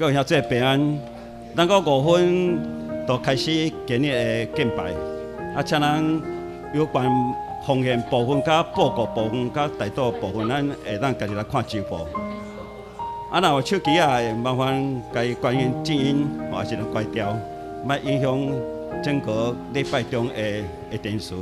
各位兄弟平安。咱閣5分就開始今日的敬拜，啊，請咱有關奉獻部分、佮報告部分、佮代禱部分，咱會當家己來看週報。啊，若有手機仔的，麻煩共伊關音靜音，或是關掉，莫影響整個禮拜中的電視。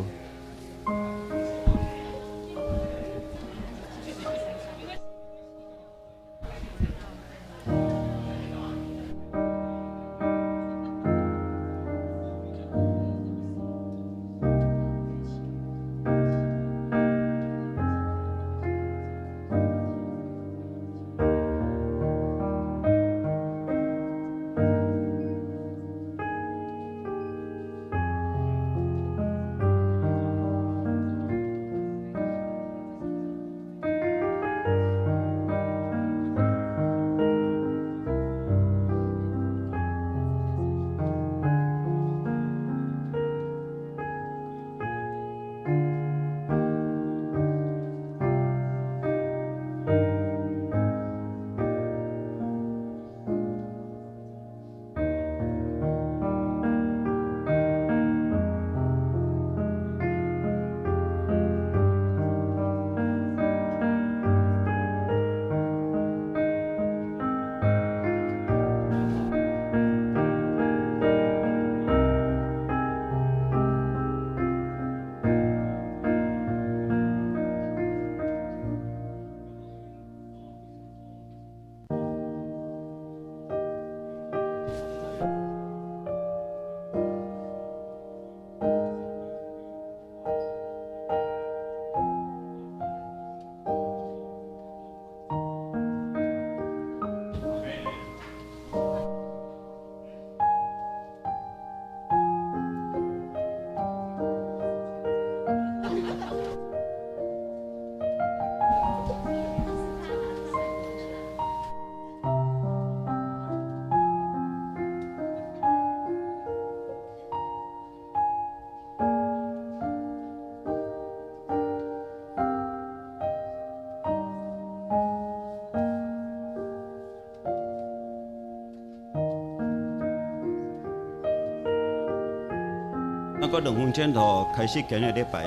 咱閣2分鐘就開始今日禮拜，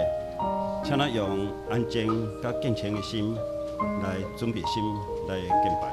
請咱用安靜佮敬虔的心來準備心來敬拜。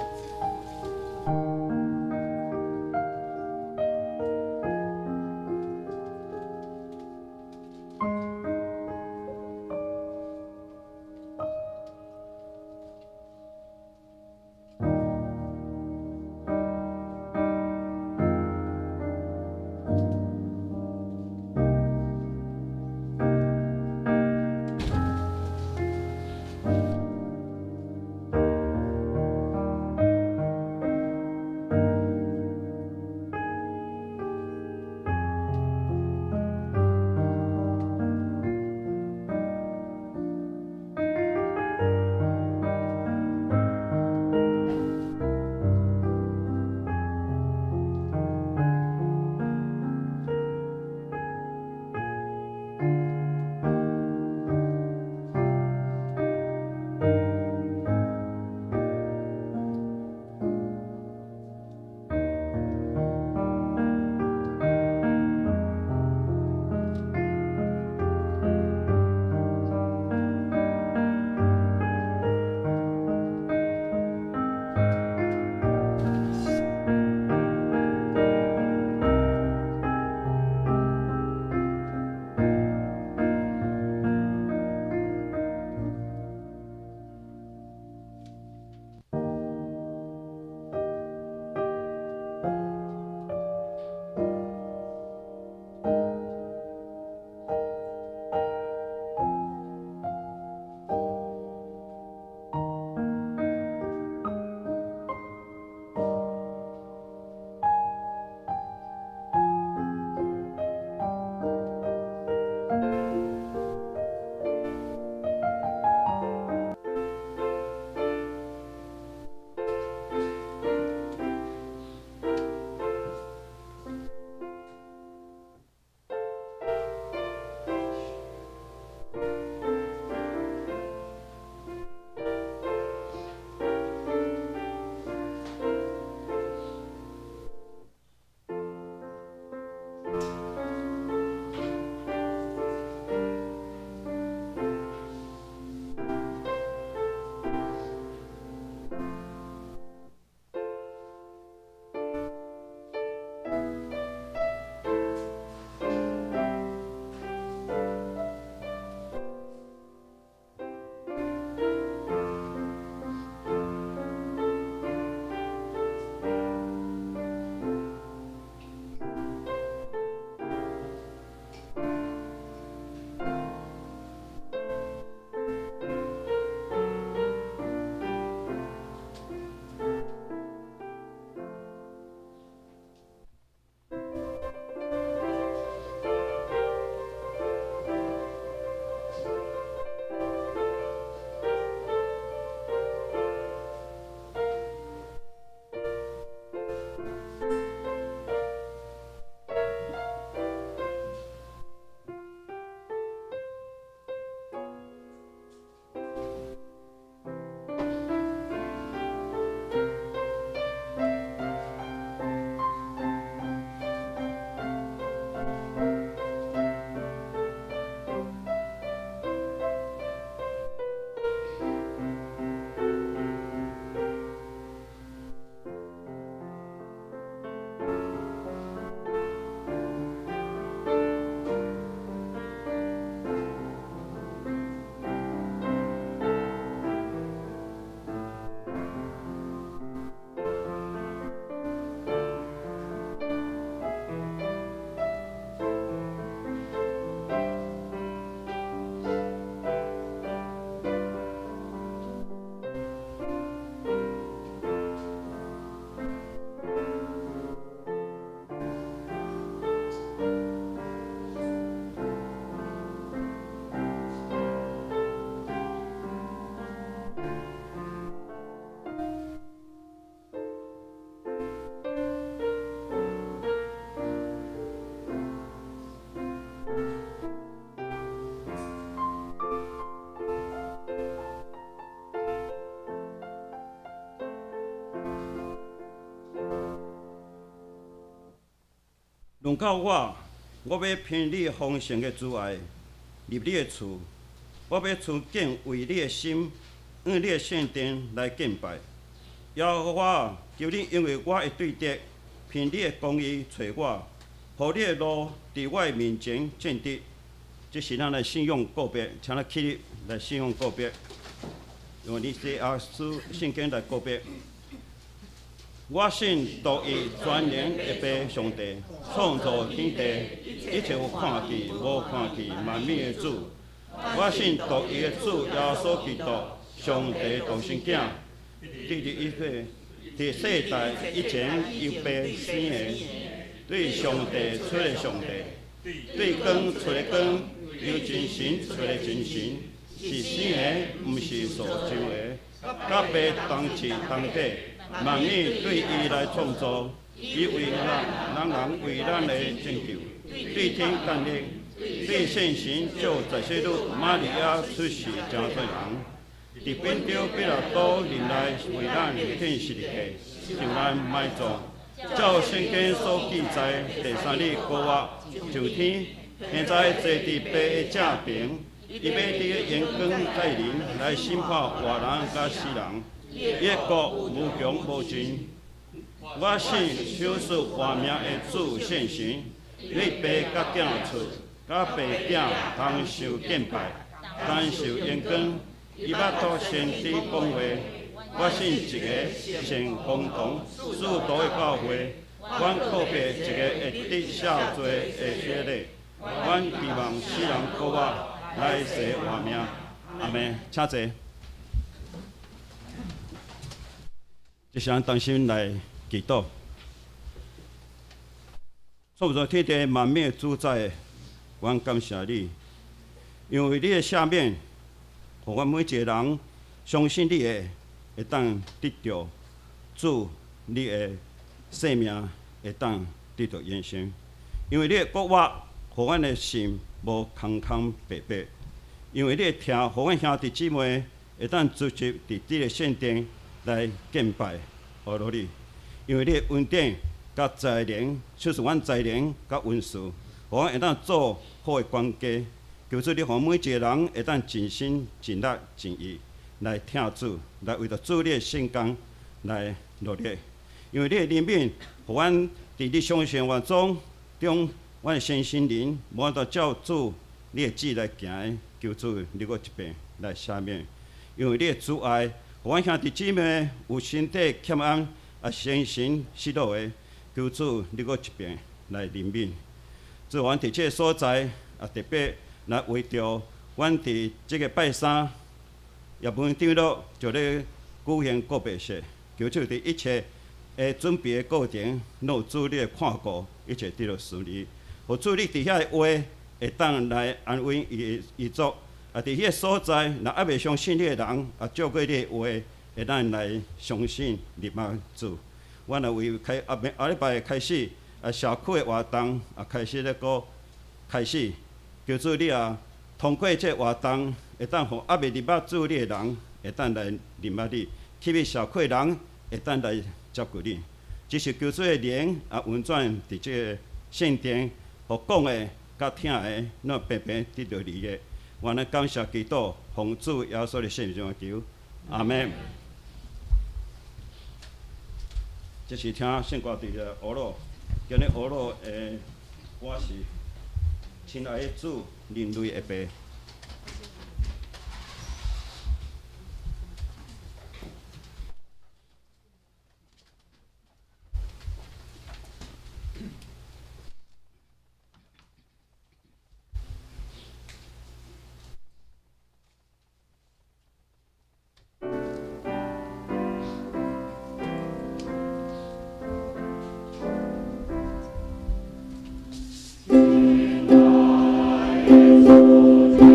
論到我，我欲憑你豐盛的慈愛入你的厝，我欲存敬畏你的心，往你的聖殿來敬拜。耶和華，求你因為我的對敵，憑你的公義揣我，予你的路佇我的面前正直。這是咱的信仰告白，請咱起立來信仰告白，用尼西亞書聖經來告白。我信獨一全能的父上帝，創造天地，一切有看見無看見萬物的主。我信獨一的主耶穌基督，上帝獨生囝，佇一切佇世代以前由父生的，對上帝出的上帝，對光出的光，由真神出的真神，是生的，毋是所造的，佮父同質同體。萬物對伊來創造，伊為咱人為咱的拯救，對天降臨，對聖神照十四日瑪利亞出世成做人，佇本丟彼拉多任內為咱釘十字架，受難埋葬，照聖經所記載，第三日復活上天，現在坐佇父的正爿，伊欲佇榮光再臨來審判活人佮死人。伊的國無窮無盡。我信手賜活命的主聖神，對父佮囝出，佮父囝同受敬拜，同受榮光。伊捌託先知講話。我信一個聖公同使徒的教會，阮告白一個會得赦罪的洗禮，阮期望死人復活，來世活命。阿們，請坐。這是咱同心來祈禱。創造天地萬物的主宰，阮感謝你，因為你的赦免，予阮每一個人相信你的，會當得著主你的生命，會當得著永生。因為你的復活，予阮的心無空空白白。因為你的疼，予阮兄弟姊妹會當聚集佇這個聖殿來敬拜阿羅你。因為你的恩典佮才能，賜予阮才能佮恩賜，予阮會當做好的管家。求主你予每一個人會當盡心盡力盡意來疼主，來為著主你的聖工來努力。因為你的憐憫，予阮佇日常生活中中，阮的身心靈無法度照主你的旨來行的，求主你閣一遍來赦免。因為你的慈愛，予阮兄弟姊妹有身體欠安啊，精神失落的，求主你閣一遍來憐憫。主，阮佇這個所在啊，特別來為著阮佇這個拜三葉文長老就咧舉行告別式，求主佇一切的準備的過程，攏有主你的看顧，一切得著順利。予主你佇遐的話會當來安慰伊的遺族，啊，佇彼個所在，若猶未相信你的人，啊，借過你的話，會當來相信認捌主。阮也為開後後禮拜開始，啊，社區的活動啊，開始咧閣開始，求主你也通過這個活動，會當予猶未認捌主你的人，會當來認捌你，去予社區的人會當來接近你。只是求主的靈啊運轉佇這個聖殿，予講的佮聽的，攏平平得著利益。阮來感謝基督，奉主耶穌的聖名求，阿們。這是聽聖歌隊的俄羅，今日俄羅的歌是《親愛的主，人類的父》。親愛的主。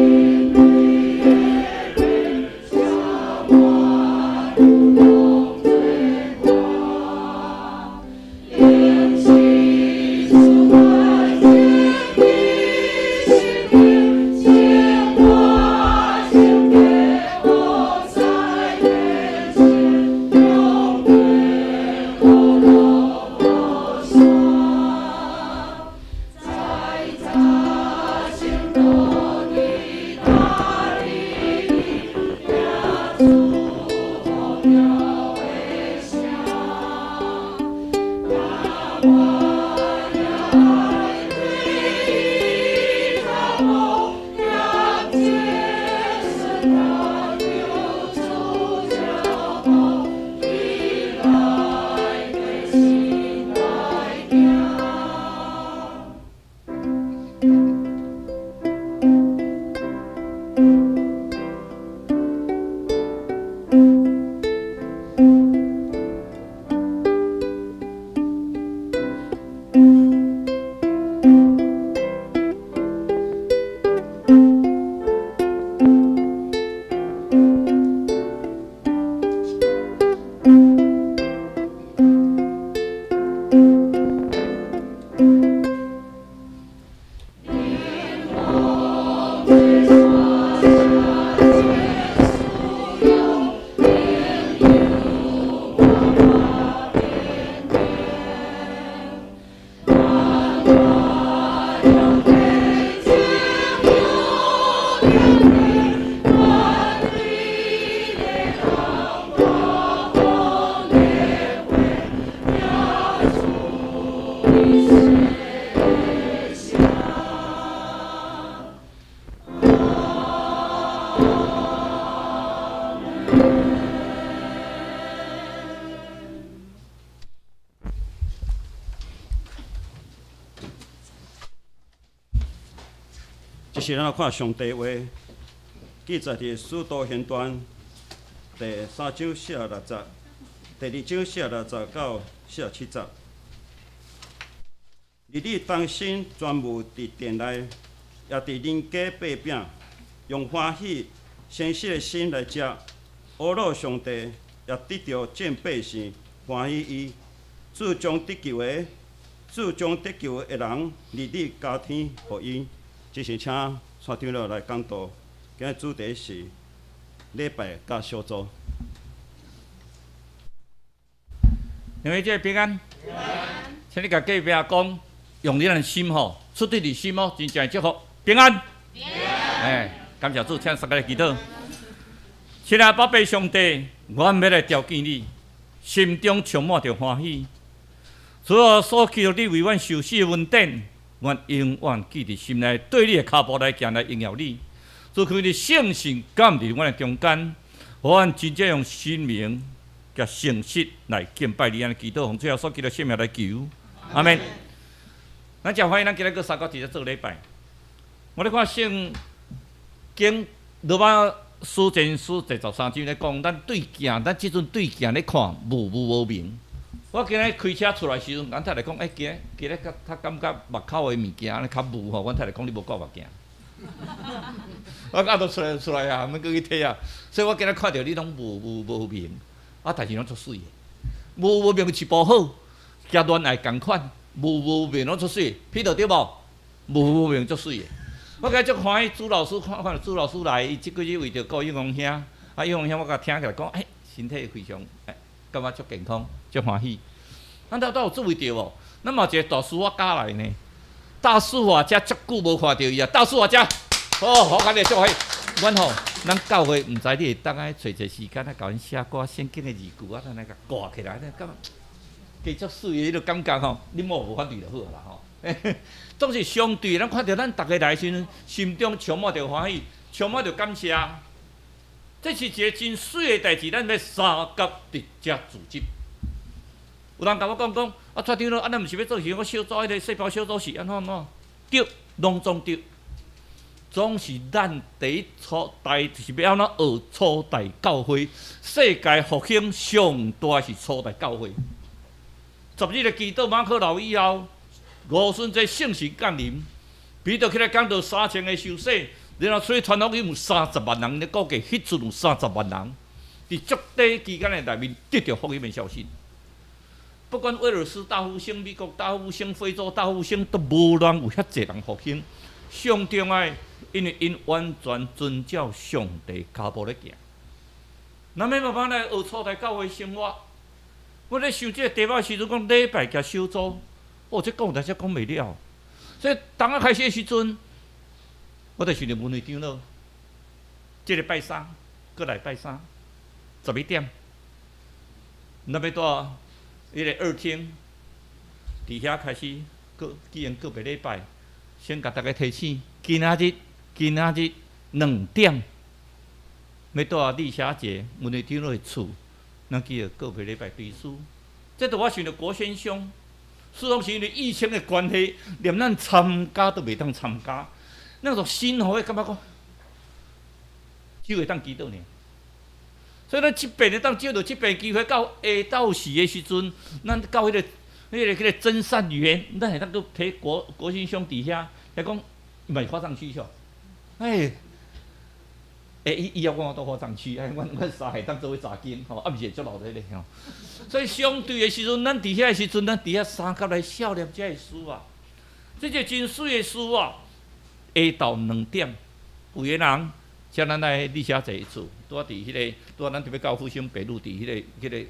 這是咱看上帝話，記載佇《使徒行傳》第三章四十六節，第二章四十六節到47節。日日同心專務佇殿內，也佇人家擘餅，用歡喜誠實的心來食，阿羅上帝也得著眾百姓歡喜伊。主將得救的，主將得救的人日日加添予𪜶。這是請蔡長老來講道，今日主題是禮拜佮小組。兩位姐平安，請你共隔壁講，用你的心吼，出自你心哦，真正祝福平安。哎，感謝主，請三個來祈禱。親愛寶貝上帝，我們欲來朝見你，心中充滿著歡喜。主啊，所求你為阮受死的恩典，阮永遠記佇心內，對你的跤步來行來榮耀你。主求你聖神降佇阮的中間，予阮真正用心靈佮誠實來敬拜你。按呢祈禱，奉主耶穌基督聖名來求，阿們。咱誠歡喜，咱今日閣三個佇遮做禮拜。我咧看聖經羅馬書前書第十三章咧講，咱對鏡，咱這陣對鏡咧看，霧霧無明。我今日開車出來時陣，阮太太講，欸，今日今日較較感覺目口的物件按呢較霧吼。阮太太講，你無掛目鏡。我阿都出來出來啊，免閣去提啊。所以我今日看著你攏霧霧無明，啊，代誌攏足媠的。霧無明是無好，佮戀愛仝款，霧無明攏足媠，彼得對無？霧無明足媠的。我今日足歡喜，朱老師看看朱老師來，伊這幾日為著顧玉紅兄，啊，玉紅兄我共聽起來講，欸，身體非常，欸，感覺足健康，足歡喜。咱兜兜有注意著無？咱嘛有一個大司法家來呢。大司法家足久無看著伊啊！大司法家，好，好，今日足歡喜。阮吼，咱教會毋知你會當愛揣一個時間來共阮寫歌聖經的字句啊，咱來共掛起來，感覺加足媠的彼個感覺吼。你某無反對就好啦吼。總是相對，咱看著咱逐个來時陣，心中充滿著歡喜，充滿著感謝。這是一個真媠的代誌，咱欲相佮佇遮組織。有人共我講講，啊，蔡長老，啊，咱毋是欲做啥個小組，彼個細胞小組是按怎按怎？對，攏總對。總是咱第一初代是欲按怎學初代教會，世界復興上大是初代教會。十日的祈禱馬可樓以後，五旬節聖神降臨，彼得起來講道3000個受洗，然後出去傳福音有三十萬人，咧估計彼陣有三十萬人，佇足短期間的內面得著福音的消息。不管威爾斯大復興、美國大復興、非洲大復興，都無人有遐濟人復興。上重要，因為𪜶完全遵照上帝跤步咧行。咱欲慢慢來學初代教會生活。我咧想這個題目時陣，講禮拜佮小組，哦，這講但是講袂了。所以當我開始的時陣，我就想著問會長老，這個拜三，閣來拜三，11點，咱欲蹛彼个二廳，佇遐開始閣舉行個別禮拜，先共大家提醒，今仔日2點，欲蹛麗霞姐阮的長老的厝，咱舉行個別禮拜追思。這著我想著國先兄，雖然是因為疫情的關係，連咱參加都袂當參加，那種心吼會感覺講，只會當祈禱爾。所以咱這遍會當借著這遍機會到下晝時的時陣，咱到彼個真善園，咱會當閣提國國興兄佇遐，來講伊嘛是火葬區吼。哎，欸，伊伊猶講我蹛火葬區，哎，阮三會當做伙查經吼，啊，毋是會足鬧熱的吼。所以相對的時陣，咱佇遐的時陣，咱佇遐相佮來數念這个事啊，這個真媠的事啊。下晝2點，有的人。請咱來麗霞姐厝，拄仔佇彼個，拄仔咱著欲到復興北路佇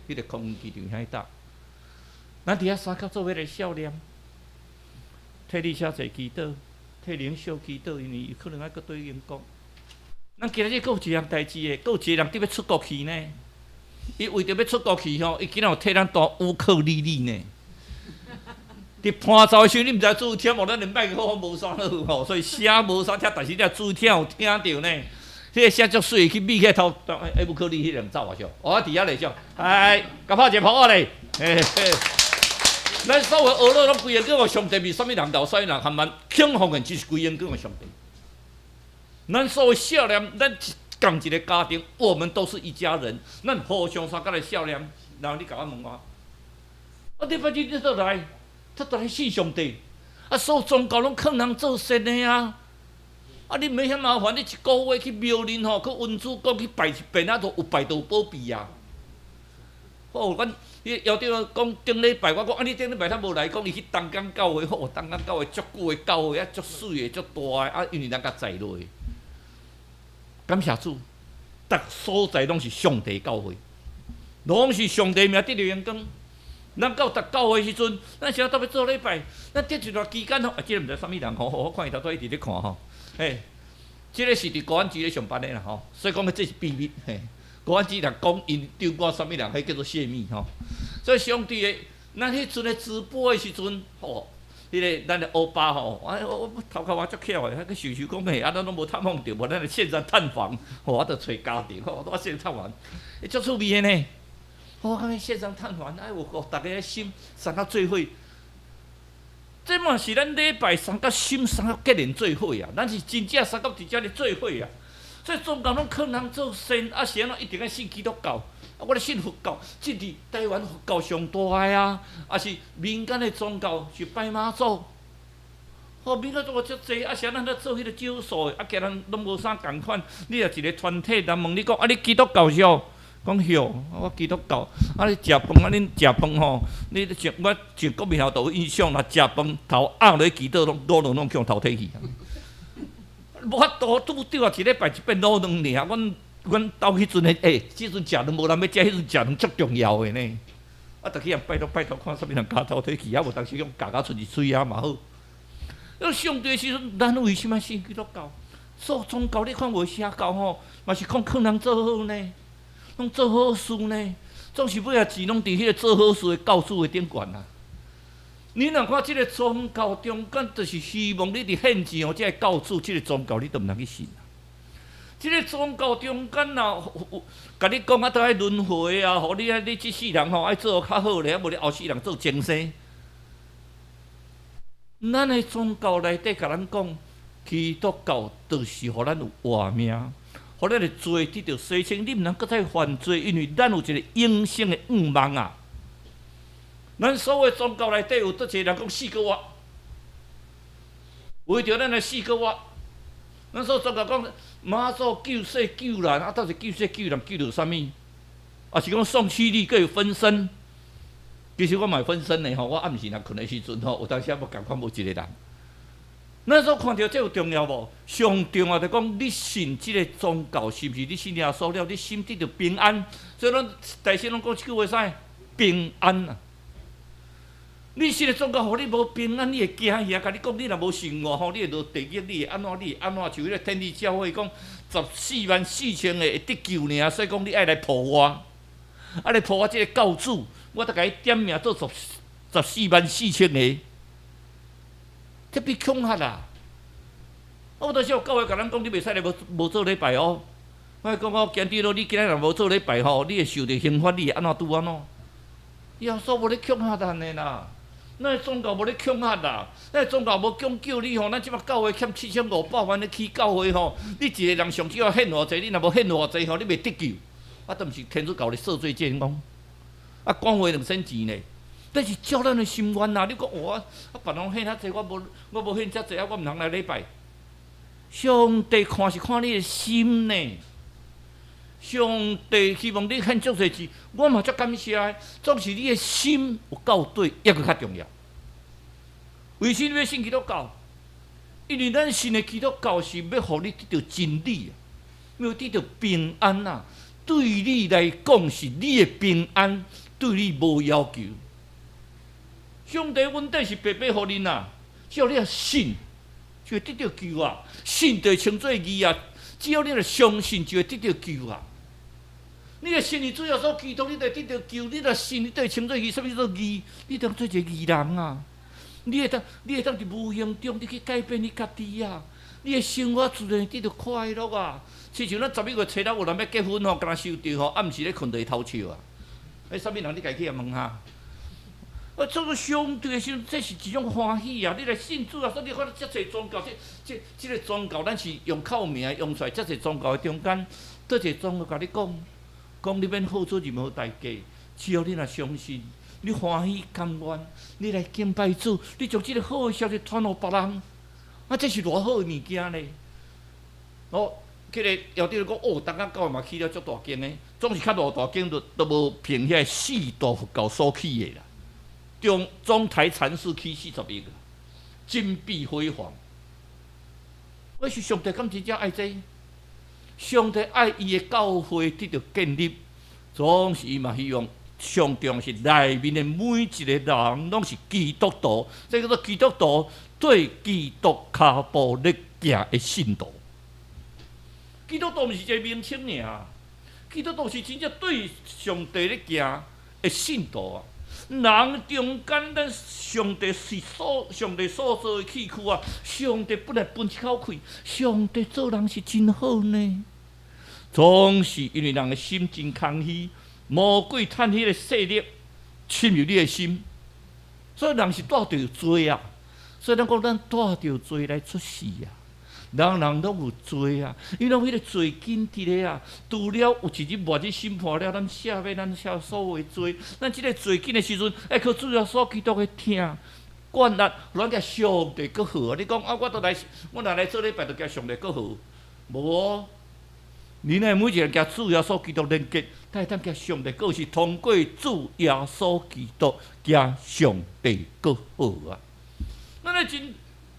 彼個空運機場遐搭。咱佇遐相佮做伙來數念，替麗霞姐祈禱，替靈修祈禱，因為伊可能愛閣轉英國。咱今日閣有一項代誌的，閣有一個人佇欲出國去呢。伊為著欲出國去吼，伊竟然有替咱彈烏克麗麗呢。佇伴奏的時陣，你毋知注意聽無？咱的麥克風無啥好吼，所以聲無啥聽，但是你若注意聽有聽著呢。彼個聲足媠，去覕起頭，欸，烏克麗麗彼個人走啊笑，我佇遐咧笑，哎，共拍一個拍仔咧，嘿嘿。咱所有學樂攏歸榮叫予上帝，毋是啥物人投，啥物人含萬，肯奉獻就是歸榮叫予上帝。咱所有數念，咱仝一個家庭，我們都是一家人，咱互相相佮來數念。然後你共我問我，啊，禮拜日你倒來，他倒來信上帝，啊，所有宗教攏勸人做善的啊。啊！你毋免遐麻煩，你一個月去廟裡吼，去溫主公去拜一遍，啊，就有拜就有保庇啊。哦，阮彼個校長講頂禮拜，我講啊，你頂禮拜他無來，講伊去東港教會，吼，東港教會足久的教會，啊，足媠的，足大的，啊，因為人共載落。感謝主，逐所在攏是上帝教會，攏是上帝名得著榮光。咱到逐教會時陣，咱是欲做禮拜，咱佇一段期間吼，啊，這个毋知啥物人吼，我看伊頭拄一直咧看吼。嘿，這个是佇國安局咧上班的啦吼，所以講這是秘密嘿。國安局若講𪜶長官啥物人，彼叫做洩密吼。所以相對的，咱彼陣咧直播的時陣，吼，彼個咱的歐巴吼，哎我頭殼我足巧的，彼個想想講嘿，啊咱攏無探訪著，無咱來線上探訪，吼，我著揣家庭，吼，我線上探訪，會足趣味的呢。我感覺線上探訪，哎有予逐家心相佮做伙。這嘛是咱禮拜相佮心相佮結連做伙啊！咱是真正相佮佇遮咧做伙啊！所以宗教攏勸人做善，啊是按怎一定愛信基督教？啊，我咧信佛教，這佇台灣佛教上大的啊！啊是民間的宗教是拜媽祖，吼，民間宗教足濟，啊是按怎咧做彼個少數的，啊其他人攏無啥仝款。你若一個團體人問你講，啊你基督教是哦？講曉，我基督教。啊，你食飯啊，恁食飯吼，你食我食國民校都有印象啦，食飯頭壓落去祈禱，攏滷卵攏向頭提去。無法度，拄著啊，一禮拜一遍滷卵爾。阮兜彼陣的，欸，這陣食卵無人欲食，彼陣食卵足重要的呢。啊，著去予人拜託拜託，看啥物人咬頭提去，啊無當時用咬咬賰一喙仔嘛好。啊，上帝時陣，咱為啥物信基督教？所有宗教你看無邪教吼，嘛是講勸人做好呢。攏做好事呢，總是尾仔錢攏佇彼個做好事的教主的頂懸啊！你若看這個宗教中間，就是希望你佇獻錢予這个教主，這個宗教你都毋通去信啊！這個宗教中間啊，共你講啊，都愛輪迴啊，予你啊，你這世人吼愛做較好咧，啊無你後世人做前生。咱的宗教內底共咱講，基督教就是予咱有活命。予咱的罪得著洗清，你毋通閣再犯罪，因為咱有一個永生的願望啊！咱所有宗教內底有佗一個人講四個活，為著咱來四個活。咱所有宗教講媽祖救世救難，啊，到底救世救難救著啥物？啊是講宋七力閣有分身？其實我嘛會分身的吼，我暗時若睏的時陣吼，有當時仔無仝款無一個人。咱所看著這有重要無？上重要就講，你信這個宗教是毋是？你信耶穌了，你心得著平安。所以咱大聲攏講一句話啥？平安啊！你信的宗教，予你無平安，你會驚嚇。共你講，你若無信我吼，你會落地獄，你會按怎？你會按怎？像彼個天主教會講，14萬4千個會得救爾，所以講你愛來抱我。啊，你抱我這个教主，我著共伊點名做14萬4千個，這比恐嚇啦！我當時有教會共咱講，你袂使來無無做禮拜哦。我講我今日咯，你今仔若無做禮拜吼，你會受著刑罰，你會按怎拄按怎？耶穌無咧恐嚇咱的啦，咱的宗教無咧恐嚇啦，咱的宗教無講究你吼，咱這擺教會欠7500萬咧起教會吼，你一個人上少獻偌濟，你若無獻偌濟吼，你袂得救。啊，都毋是天主教咧贖罪祭講，啊，講話2000錢呢？但是照咱的心願啊！你講我啊，別人獻遐濟，我無獻遮濟啊，我毋通來禮拜。上帝看是看你的心呢。上帝希望你獻足濟錢，我嘛足感謝的。總是你的心有夠對，抑閣較重要。為什麼欲信基督教？因為咱信的基督教是欲予你得著真理啊，欲得著平安啊。對你來講是你的平安，對你無要求。上帝恩典是白白予恁啊，只要你若信，就會得著救啊！信就會稱做義啊！只要你若相信，就會得著救啊！你若信你主耶穌基督，你就會得著救。你若信，你就會稱做義。啥物叫做義？你當做一個義人啊！你會當佇無形中，你去改變你家己啊！你的生活自然得著快樂啊！親像咱11月初六有人欲結婚吼，敢若收著吼，暗時咧睏佇偷笑啊！彼啥物人？你家去共問下。啊，做做上帝的時陣，這是一種歡喜啊！你來信主啊，所以你看遮濟宗教，這這這个宗教，咱是用口名用出來，遮濟宗教的中間，佗一个宗教共你講，講你免付出任何代價，只要你若相信，你歡喜甘願，你來敬拜主，你將這个好的消息傳予別人，啊，這是偌好的物件呢？哦，彼个校長講，哦，東港教會嘛起了足大間的，總是較偌大間都都無憑遐四大佛教所起的啦。中中台禪寺起40億，金碧輝煌。我是上帝敢真正愛這個？上帝愛伊的教會得著建立，總是伊嘛希望上重要是內面的每一個人攏是基督徒，這叫做基督徒對基督跤步咧行的信徒。基督徒毋是一個名稱爾，基督徒是真正對上帝咧行的信徒啊。人中間，咱上帝是所上帝所造的器具啊！上帝本來分一口氣，上帝造人是真好呢。總是因為人的心真空虛，魔鬼趁彼個勢力侵入你的心，所以人是帶著罪啊！所以咱講，咱帶著罪來出世啊！人人攏有罪啊！因為攏彼个罪根佇咧啊。除了有一日末日審判了，咱赦免咱所有的罪。咱這个罪根的時陣，愛靠主耶穌基督的疼，管力，予咱共上帝閣好啊！你講啊，我都來，我若來做禮拜，就共上帝閣好，無哦。你若每一个共主耶穌基督連結，才會當共上帝閣是通過主耶穌基督共上帝閣好啊！咱咧真。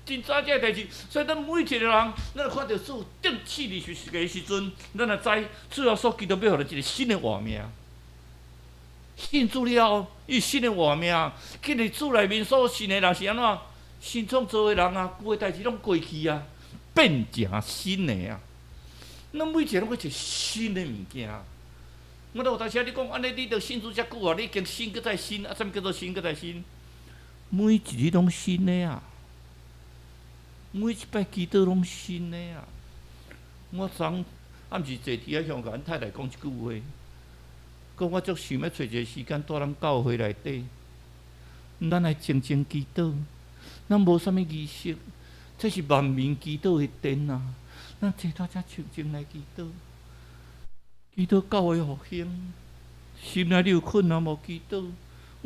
真知這个代誌，所以咱每一個人，咱看著主釘十字架的時陣，咱就知主耶穌基督欲予咱一個新的活命。信主了後，伊新的活命，今日主內面所信的人是按怎？新創造的人啊，舊的代誌攏過去啊，變成新的啊。咱每一个攏愛一個新的物件。我都有當時你講按呢，你著信主遮久啊，你已經新閣再新，啊，啥物叫做新閣再新？每一日攏新的啊！每一擺祈禱攏新的啊！我昨暗時坐佇遐向共阮太太講一句話，講我足想欲揣一个時間蹛咱教會內底，咱來靜靜祈禱，咱無啥物儀式，這是萬民祈禱的殿啊！咱坐佇遮靜靜來祈禱，祈禱教會復興，心內你有困難無祈禱？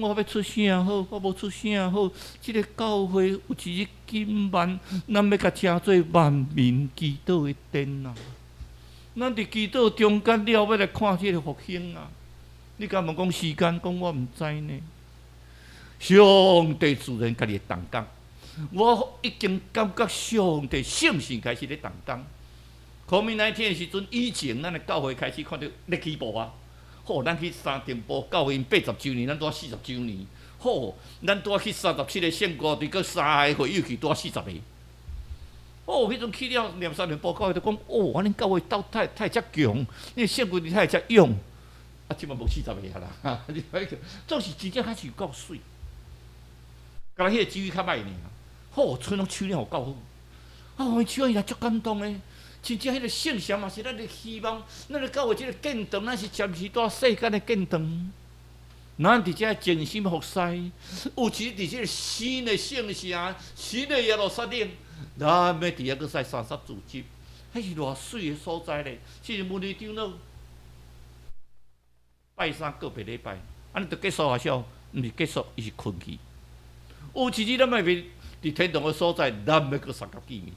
我欲出聲好，我無出聲好。這个教會有一日金萬，咱欲共稱做萬民祈禱的殿啊！咱佇祈禱中間了，欲來看這个復興啊！你敢問講時間？講我毋知呢。上帝自然家己會動工，我已經感覺上帝聖神開始咧動工。COVID-19 的時陣，以前咱的教會開始看著咧起步啊。好，咱去三重埔教會80週年，咱拄40週年。好，咱拄去37個聖歌隊，閣三个會友去，拄40個。哦，彼陣去了念三重埔教會，就講哦，阮教會鬥太太遮強，你聖歌隊太遮勇。啊，這馬無40個啦，總是真正較是夠媠。敢若彼個指揮較歹爾，好，村攏手了夠好。啊，我手伊也足感動的，真正彼個聖城嘛是咱的希望，咱的教會這個建堂，咱是暫時蹛世間的建堂。咱佇遮靜心服侍，有一日佇這個新的聖城、新的耶路撒冷，咱欲佇遐閣使三十住集，彼是偌媠的所在咧。這是文理長老拜三個別禮拜，按呢就結束啊？痟，毋是結束，伊是睏去。有一日咱欲佇天堂的所在，咱欲閣相佮見面，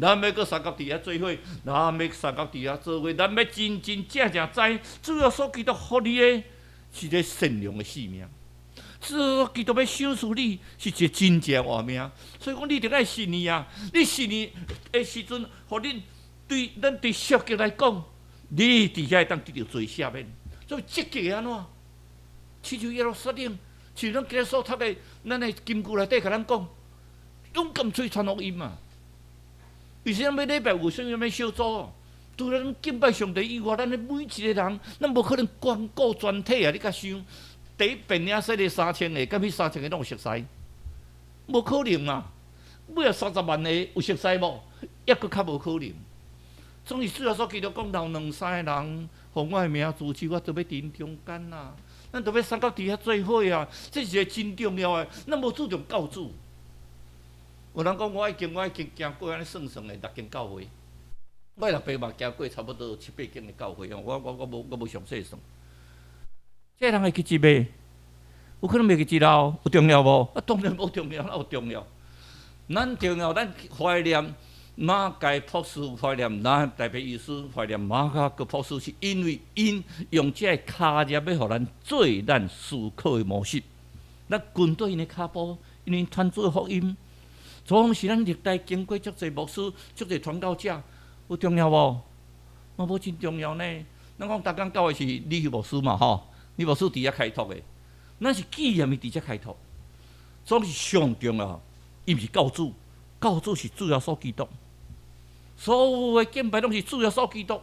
咱欲閣相佮佇遐做伙，咱欲相佮佇遐做伙，咱欲真真正正知，主耶穌基督予你的是一个善良的性命，主耶穌基督欲賞賜你是一個真正活命，所以講你一定愛信伊啊！你信伊的時陣，予恁對咱對消極來講，你佇遐會當得著罪赦免。所以積極按怎？親像耶路撒冷，像咱今日所讀的，咱的金句內底共咱講，勇敢出去傳福音嘛。為啥物禮拜有啥物小組？除了咱敬拜上帝以外，咱的每一個人，咱無可能關顧全體啊！你共想，第一遍爾說的3000個，敢彼三千個攏有熟似？無可能嘛！尾仔30萬個有熟似無？抑閣較無可能。總是主耶穌基督講，若有兩三個人奉我的名聚集，我都欲佇𪜶中間啊！咱都欲相佮佇遐做伙啊！這是一個真重要的，咱無注重教主。有人講我已經行過按呢算算的六間教會。我老爸嘛行過差不多七八間的教會，我無詳細算。這人會記得袂？有可能袂記得哦。有重要無？啊，當然無重要，哪有重要？咱重要，咱懷念馬偕博士，懷念咱台北醫師，懷念馬雅各博士，是因為𪜶用這个跤跡欲予咱做咱思考的模式。咱跟綴𪜶的跤步，因為傳主的福音，總是咱歷代經過足濟牧師、足濟傳教者。有重要無？嘛無真重要呢。咱講逐工教會是李牧師嘛吼，李牧師佇遐開拓的，咱是紀念伊佇遮開拓，總是上重要。伊毋是教主，教主是主耶穌基督。所有的敬拜攏是主耶穌基督。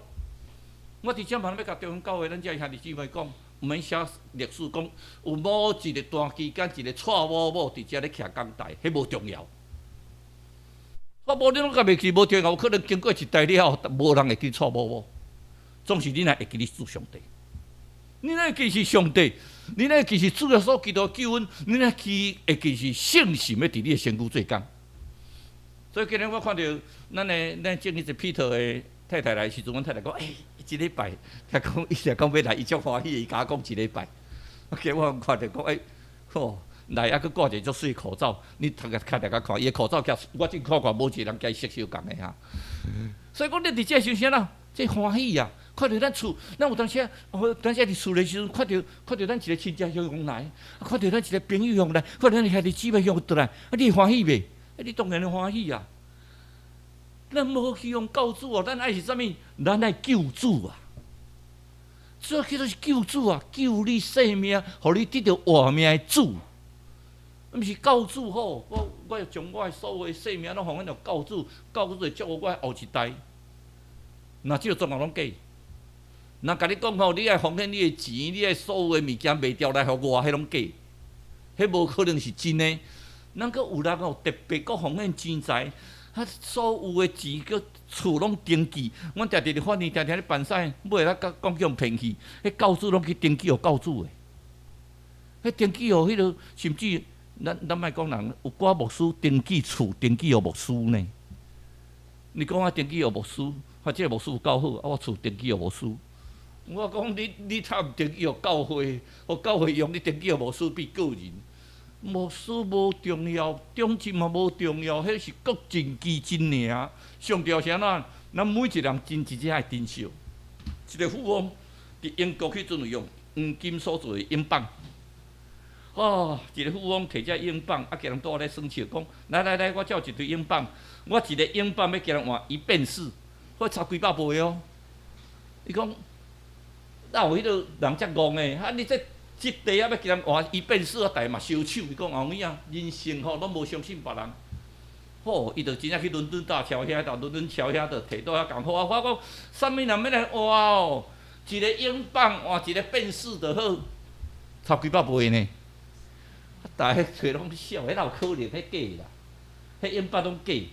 我佇遮嘛欲共中興教會咱遮兄弟姊妹講，毋免寫歷史，講有某一個段期間，一個蔡某某佇遮咧徛講台，彼無重要。我無你攏共袂記無重要，有可能經過一代了後，無人會記蔡某某。總是你若會記得主上帝，你若會記是上帝，你若會記是主耶穌基督救恩，你若記會記是聖神欲佇你的身軀做工。所以今日我看著咱的咱正一個 Peter 的太太來時陣，阮太太講：欸，這禮拜，聽講伊若講欲來，伊足歡喜，伊共我講一禮拜。結果我看著講：欸，好。來，猶閣掛一個足媠口罩，你頭殼較大家看，伊的口罩夾，我真看看無一個人共伊色相仝的哈。所以講，你佇這時陣啥？這歡喜啊！看著咱厝，咱有當時啊，有當時佇厝的時陣，看著咱一個親戚鄉來，看著咱一個朋友鄉來，看著咱兄弟姊妹鄉轉來，啊，你會歡喜袂？啊，你當然會歡喜啊！咱無希望教主哦，咱愛是啥物？咱愛救主啊！主叫做是救主啊，救你性命，予你得著活命的主。毋是教主吼，我將我的所有的性命攏奉獻予教主，教主會祝福我的後一代。若這個狀況攏假。若共你講吼，你愛奉獻你的錢，你的所有的物件賣掉來予我，彼攏假，彼無可能是真的。咱閣有人吼特別閣奉獻錢財，啊，所有的錢閣厝攏登記，阮定定佇法院，定定咧辦事，尾仔閣講叫騙去，彼教主攏去登記予教主的，彼登記予彼個，甚至咱莫講人，有寡牧師登記厝，登記予牧師呢。你講我登記予牧師，或者牧師有夠好，啊，我厝登記予牧師。我講你較毋登記予教會，予教會用，你登記予牧師比個人。牧師無重要，長執嘛無重要，彼是各盡其職爾。上重要是按怎？咱每一個人真真正愛珍惜。一個富翁佇英國彼陣有用黃金所做的英鎊。哦，一個富翁提這英鎊，啊，共人拄仔咧耍笑，講來來來，我遮有一堆英鎊，我一個英鎊欲共人換一便士，我差幾百倍哦。伊講，哪有彼個人遮戇的？啊，你這這塊啊，欲共人換一便士啊，逐家嘛相搶。伊講後尾啊，人生吼攏無相信別人。好，伊就真正去倫敦大橋遐，到倫敦橋遐，就提倒遐共好啊。我講，啥物人欲來換哦？一个英鎊換一個便士就好，差幾百倍呢。啊，逐家揣攏笑，彼哪有可能？彼假啦，彼英鎊攏假。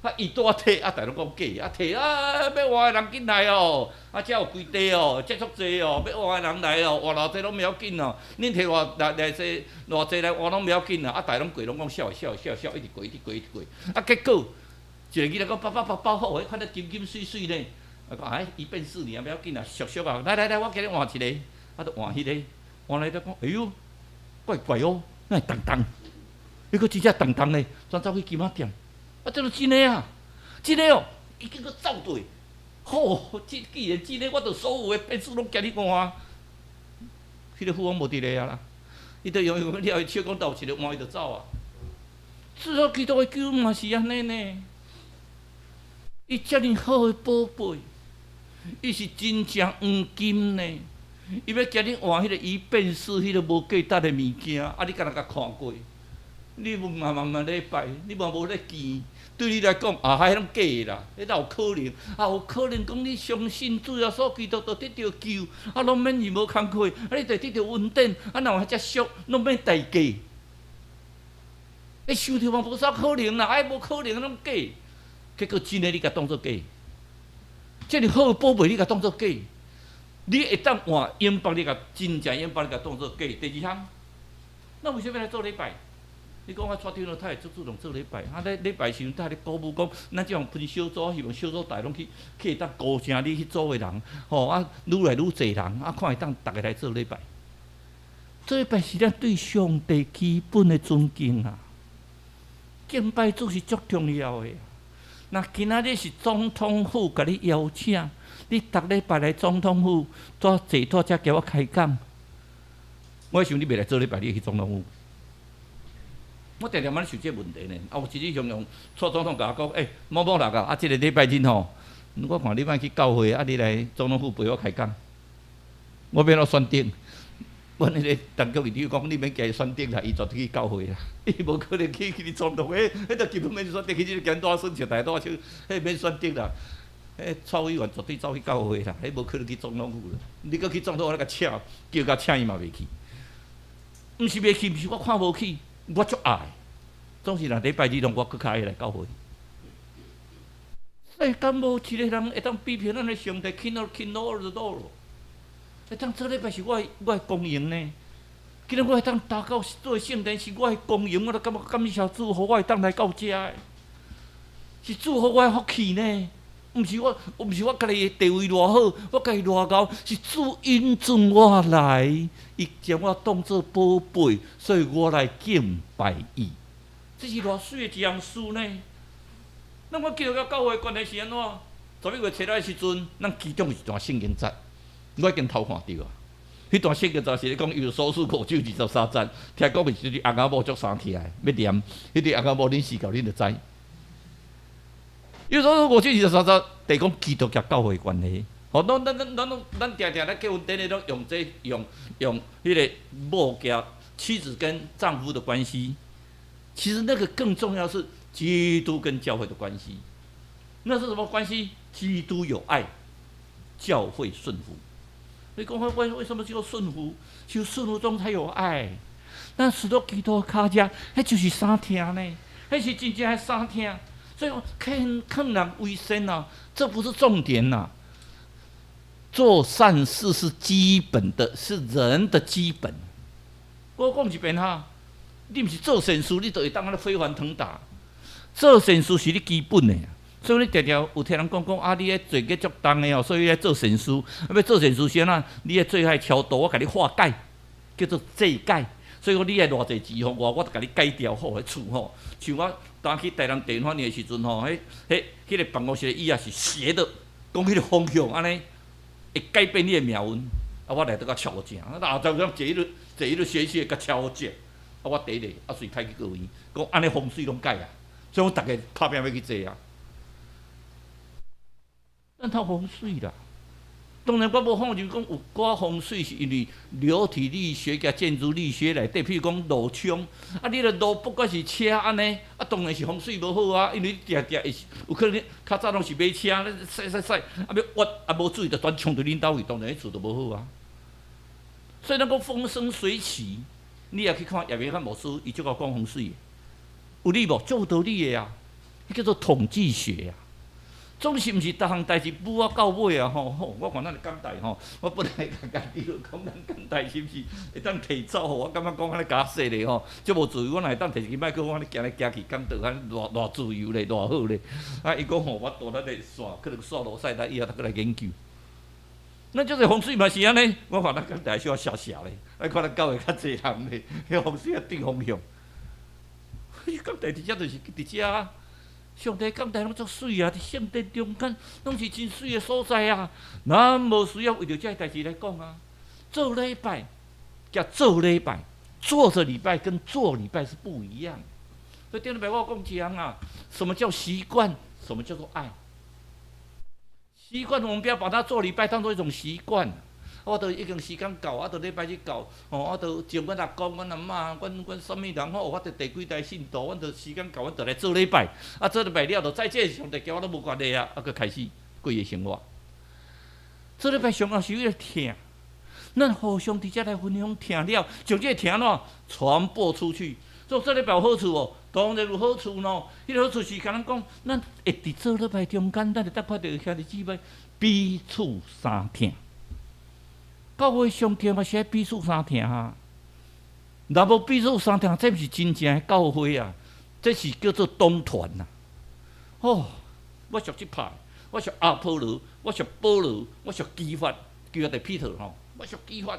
啊，伊拄仔提，啊，逐家攏講假，啊提啊，欲換的人緊來哦，啊，遮有規塊哦，遮足濟哦，欲換的人來哦，換偌濟攏袂要緊哦，恁提偌來來濟偌濟來換攏袂要緊啊，啊，逐家攏過攏講笑笑笑笑，一直過一直過一直過，啊，結果一個囡仔講爸爸爸爸好，彼款得金金媠媠呢，啊講哎，一便士爾袂要緊啊，俗俗啊，來來來，我共你換一个，啊，就換彼个，換來就講，哎喲，怪怪哦，哪會重重？彼閣真正重重呢，轉走去金仔店。啊，這都真的啊，真的哦，已經閣走對，好，這既然真的，我就所有的便士攏共你換。彼个富翁無佇咧啊啦，伊就用用了伊笑講鬥一个換伊就走啊。主耶穌基督的救嘛是按呢呢，伊遮爾好的寶貝，伊是真正黃金呢。伊欲共你換彼个伊便士彼个無價值的物件，啊，你敢若共看過？你無嘛嘛嘛咧拜，你嘛無咧見，對你來講啊，彼攏假的啦，彼哪有可能？啊，有可能講你相信主耶穌基督就得著救，啊，攏免任何工課，啊，你就得著恩典，啊，若有遐遮俗，攏免代價。你想著嘛無啥可能啦，哎，無可能攏假，結果真的你共當做假，遮爾好的寶貝你共當做假，你會當換英鎊，你共真正英鎊你共當做假。第二項，咱為啥物來做禮拜？你講我蔡長老太足注重做禮拜，啊，咧禮拜時陣，他咧鼓舞講，咱這種分小組，希望小組大家攏去，去會當鼓聲你彼組的人，吼啊，愈來愈濟人，啊，看會當逐家來做禮拜。做禮拜是咱對上帝基本的尊敬啊！敬拜主是足重要的。若今仔日是總統府共你邀請，你逐禮拜來總統府，蹛坐蹛遮共我開講，我想你袂來做禮拜，你會去總統府。我定定按呢想這個問題呢。啊，有一日雄雄蔡總統共我講，欸，某某人啊，啊，這个禮拜日吼，我看你莫去教會，啊，你來總統府陪我開講。我欲按怎選擇？阮彼个陳局議長講，你免共伊選擇啦，伊絕對去教會啦，伊無可能去去你總統，彼彼就根本免選擇，去這個簡單選擇，大多少，彼免選擇啦。彼蔡委員絕對走去教會啦，彼無可能去總統府啦。你閣去總統府，我共請，叫共請伊嘛袂去。毋是袂去，毋是我看無起。我足愛，總是若禮拜日攏我閣較愛來教會。世間無一個人會當比評咱的上帝，King of King, Lord of Lord。會當做禮拜是我的光榮呢。今日我會當踏到做聖殿是我的光榮，我都感覺感謝主，予我會當來到遮的，是主予我的福氣呢。毋是我家己的地位偌好，我家己偌𠢕，是主允准我來，伊將我當做寶貝，所以我來敬拜伊。這是偌媠的一項事呢？咱我基督教教會關係是按怎？11月初六的時陣，咱其中有一段聖經節，我已經偷看著啊。彼段聖經節是咧講以弗所書五章二十三節，聽講是這對翁仔某足相疼的，欲念，彼對翁仔某恁時到恁就知。以弗所書五章二十三節，提講基督佮教會關係。吼，咱咱咱咱攏咱定定咧結婚典禮攏用這用用彼个某佮妻子跟丈夫的關係。其實那個更重要是基督跟教會的關係。那是什麼關係？基督有愛，教會順服。你講為什麼叫順服？就順服中才有愛。咱使到基督跤跡，彼就是相疼呢，彼是真正的相疼。所以勸勸人為善啊，這不是重點吶。做善事是基本的，是人的基本。我講一遍哈，你毋是做善事，你就會當按呢飛黃騰達。做善事是你基本的，所以你定定有聽人講講啊，你彼罪孽足重的哦，所以愛做善事。啊，欲做善事是按怎？你愛做愛超度，我共你化解，叫做祭解。所以講你愛偌濟錢予我，我就共你解掉好彼厝吼。像我當去台南地方的時陣吼，彼、彼、彼个辦公室的椅仔是斜的，講彼个方向按呢會改變你的命運。啊，我來得較超正，啊，就這樣坐彼个坐彼个斜斜較超正。啊，我第一個啊，隨開去高院，講按呢風水攏改啊，所以我逐家拍拚欲去坐啊。咱透風水啦，當然我無否認講有寡風水是因為流體力學佮建築力學內底，譬如講路衝，啊，你若路不管是車按呢，啊，當然是風水無好啊，因為你定定會有可能較早攏是馬車，駛駛駛，啊欲挖啊無注意就全衝著恁兜去，當然彼厝就無好啊。所以咱講風生水起，你也去看葉明漢牧師，伊足𠢕講風水，有理無？足有道理的啊，彼叫做統計學啊。總是毋是逐項代誌舞啊到尾啊吼吼，我看咱的講台吼，我本來共家己講咱講台是毋是會當提走吼？我感覺講按呢共說咧吼，足無自由。我若會當提一支麥克風，按呢行來行去講道，按呢偌偌自由咧，偌好咧。啊，伊講吼，我蹛咱的線，可能線路使咱以後閣來研究。咱這個風水嘛是按呢，我看咱講台小可斜斜咧，愛看咱教會較濟人咧，彼風水啊對方向。講台佇遮就是佇遮啊。上帝講台攏足媠啊！佇聖殿中間攏是真媠的所在啊！咱無需要為著這个代誌來講啊。做禮拜，佮做禮拜，坐著禮拜跟做禮拜是不一樣。所以頂禮拜我講一項啊，什麼叫習慣？什麼叫做愛？習慣我們不要把它做禮拜當做一種習慣。我都已經時間到，我都禮拜日到，吼，我都像阮阿公、阮阿嬤、阮啥物人吼，我都第幾代信徒，阮都時間到，阮就來做禮拜。啊，做禮拜了，就再見，上帝交我攏無關係啊，啊，閣開始過伊的生活。做禮拜上後是為了疼，咱互相佇遮來分享疼了，將這個疼怎傳播出去。做做禮拜有好處無？當然有好處喏。彼個好處是共咱講，咱會佇做禮拜中間，咱會當看著兄弟姊妹彼此相疼。教會上疼嘛是愛彼此相疼啊！若無彼此相疼，這毋是真正的教會啊！這是叫做黨團啊！哦，我屬這派，我屬阿波羅，我屬保羅，我屬基法，基法佇彼得吼，我屬基法。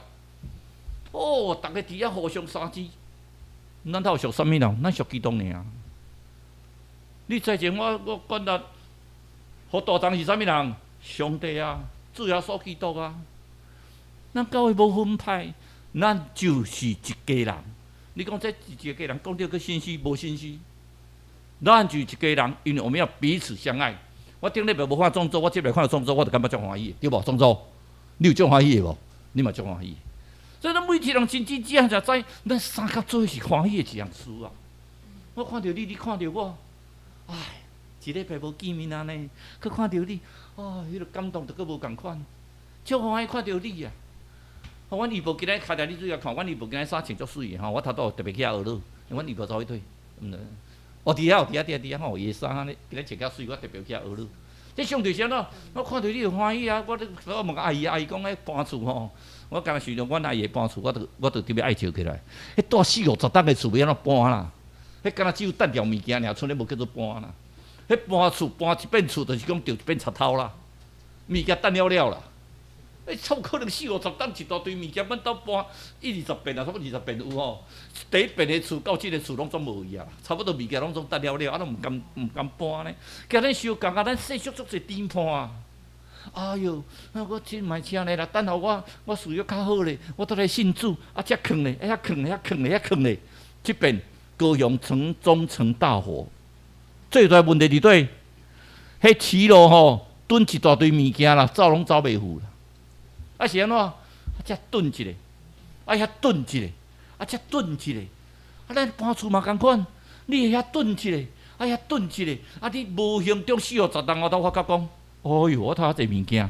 哦，逐个佇遐互相相支。咱到底屬啥物人？咱屬基督爾。你之前我管他，予大人是啥物人？上帝啊，主耶穌基督啊。咱教會無分派，咱就是一家人。你講這一家人，講著閣心虛無心虛？咱就是一家人，因為我們要彼此相愛。我頂禮拜無看總座，我這禮拜看著總座，我就感覺足歡喜的，對無？總座，你有足歡喜的無？你嘛足歡喜。所以咱每一個人真真正正知，咱相佮做伙是歡喜的一項事啊！我看著你，你看著我，唉，一禮拜無見面按呢，閣看著你，哦，彼個感動就閣無仝款，足歡喜看著你啊！吼，阮姨婆今日開台，你注意看，阮姨婆今日衫穿足媠的吼，我頭拄特別去遐學囉，阮姨婆走去佗，毋知，哦，佇遐，佇遐，佇遐，佇遐吼，伊的衫按呢，今日穿較媠，我特別去遐學囉。這相對是按怎？我看著你就歡喜啊！我咧，我問阿姨，阿姨講彼搬厝吼，我敢若想著阮阿姨搬厝，我就特別愛笑起來。彼住四五十棟的厝欲按怎搬啦？彼敢若只有擲掉物件爾，賰咧無叫做搬啦。彼搬厝搬一遍厝，就是講著一遍賊頭啦，物件擲了了啦。欸，怎可能四五十棟一大堆物件，阮兜搬一二十遍啊，差不多二十遍有吼。第一遍的厝到這个厝攏總無去啊，差不多物件攏總擲了了，啊，攏毋敢搬呢。今日相仝啊，咱世俗足濟甜伴啊。哎喲，啊，我真嘛是按呢啦，等予我事業較好咧，我倒來信主，啊，遮囥咧，遐囥咧，遐囥咧，遐囥咧。這遍高雄城中城大火，最大問題佇佗？彼騎樓吼，囤一大堆物件啦，走攏走袂赴啦。啊是按怎？啊遮囤一个，啊遐囤一個，啊遮囤一個，啊咱搬厝嘛仝款，你會遐囤一個，啊遐囤一個，啊你無形中四五十棟，我都發覺講，哎喲，我頭遐濟物件，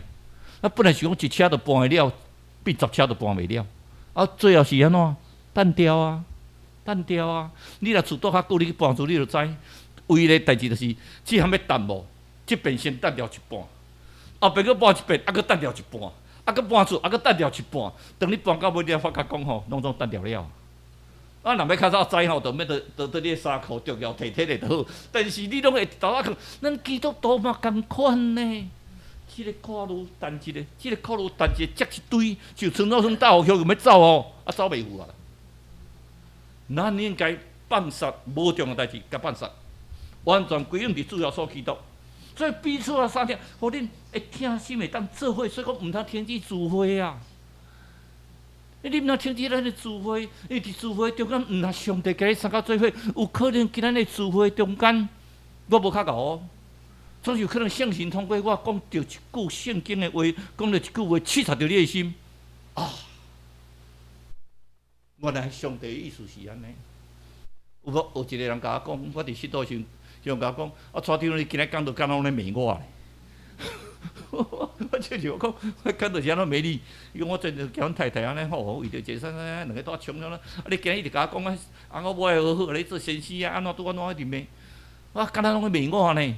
啊本來是講一車就搬會了，變十車都搬袂了，啊最後是按怎？擲掉啊，擲掉啊！你若厝住較久，你去搬厝你就知，唯一个代誌就是，這項欲擲無，這邊先擲掉一半，後壁閣搬一遍，啊閣擲掉一半。啊，閣搬厝，啊，閣擲掉一半。當你搬到尾，你才發覺講吼，攏總擲掉了。啊，若欲較早知吼，就免就你的衫褲重要提提咧就好。但是你攏會沓仔囥，咱基督徒嘛仝款呢。這个掛爐擲一个，這个掛爐擲一個，積一堆，就村老村大雨欲走吼，啊走袂赴啊。咱應該放殺無重要代誌，共放殺，完全歸向佇主耶穌基督。所以彼此啊相疼，予恁會疼心會當做伙，所以講毋通停止聚會啊！你毋通停止咱的聚會，因為佇聚會中間，毋但上帝共你相佮做伙，有可能今仔日聚會中間，我無較𠢕哦。總是有可能聖神通過我講著一句聖經的話，講著一句話，刺插著你的心啊！原來上帝的意思是按呢。有無有一個人共我講，我佇信徒時，有人共我講，啊，蔡長你今仔講道敢若攏咧罵我咧。我笑笑講，我講道是按怎罵你？伊講我最近交阮太太按呢吼，為著一個啥啥兩个拄仔衝了啊！你今日一直共我講啊，啊我無愛好好咧做先生啊，按怎拄按怎一直罵，我敢若攏咧罵我呢？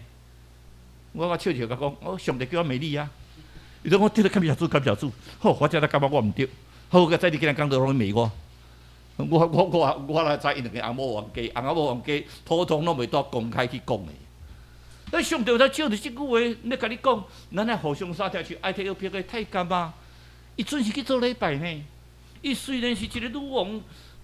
我笑笑共講，我上帝叫我罵你啊！伊講我對了，感謝主，感謝主，好，我才才感覺我毋對。好，閣再你今仔講道攏咧罵我。我來知𪜶兩個翁某冤家，翁某冤家，普通攏袂當公開去講的。咱上帝有才借著這句話，咧共你講，咱愛互相相疼，像愛提約彼的太監啊，伊準時去做禮拜呢。伊雖然是一個女王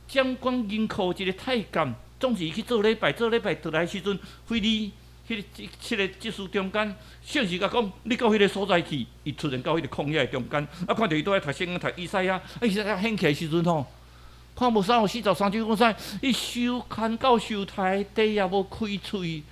掌管銀庫一個太監，總是伊去做禮拜，做禮拜轉來時陣，腓利彼個七個執事中間，聖神共講，你到彼個所在去，伊突然到彼個曠野的中間，啊，看著伊拄咧讀聖經讀以賽亞，啊，以賽亞掀起來時陣吼，看無啥有43章講啥，伊受牽到受刣，地也無開喙。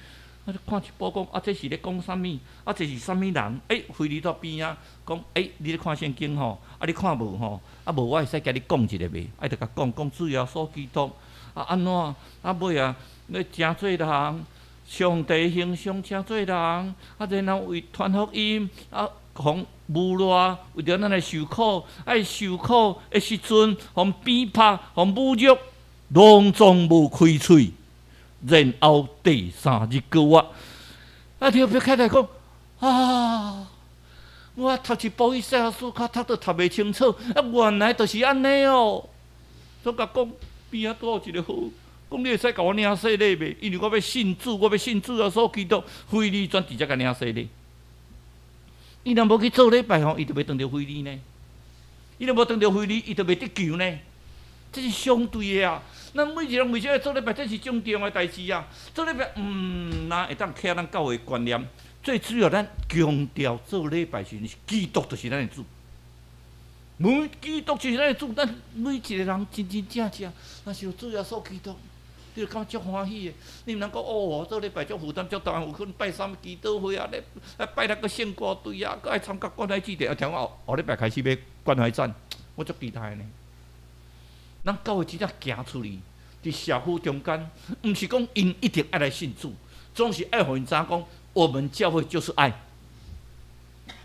啊！你看一部講啊，這是咧講啥物？啊，這是啥物人？欸，腓利佇邊仔講，欸，你咧看聖經吼？啊，你看無吼？啊，無我會使共你講一下袂？啊，就共講講主耶穌基督啊，按怎？啊，尾啊，咧成做人，上帝形象成做人，啊，然後為傳福音，啊，予侮辱，為著咱來受苦，啊，受苦的時陣，予鞭拍，予侮辱，攏總無開喙。然後第三日復活，啊！特別開來講啊，我讀一部以賽亞書，較讀都讀袂清楚，啊，原來就是按呢哦。所共講邊仔拄有一個好，講你會使共我領洗禮袂？因為我欲信主，我欲信主耶穌基督，腓利轉直接共領洗禮。伊若無去做禮拜吼，伊就袂當著腓利呢。伊若無當著腓利，伊就袂得救呢。這是相對的啊！咱每一個人為啥愛做禮拜？這是真重要的代誌啊！做禮拜毋但會當啟咱教會觀念，最主要咱強調做禮拜時陣是基督就是咱的主。每基督就是咱的主，咱每一個人真真正正，若是有主耶穌基督，你就感覺足歡喜的。你毋通講哦，做禮拜足負擔足重，有可能拜三祈禱會啊，咧啊拜六閣聖歌隊啊，閣愛參加關懷祭典。啊，聽講後後禮拜開始欲關懷展，我足期待的呢。咱教會真正行出去，佇社區中間，毋是講𪜶一定愛來信主，總是愛予𪜶知影講，我們教會就是愛。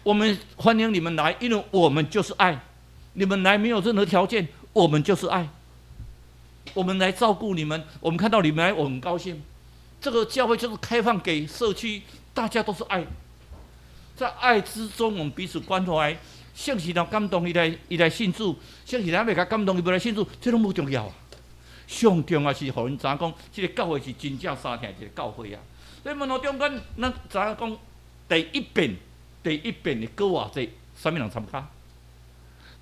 我們歡迎你們來，因為我們就是愛。你們來沒有任何條件，我們就是愛。我們來照顧你們，我們看到你們來，我很高興。這個教會就是開放給社區，大家都是愛，在愛之中，我們彼此關懷。聖神若感動伊來，伊來信主；聖神還袂共感動伊無來信主，這攏無重要啊。上重要是予𪜶知影講，這個教會是真正相疼一個教會啊。所以門徒中間，咱知影講，第一遍，第一遍的復活節，啥物人參加？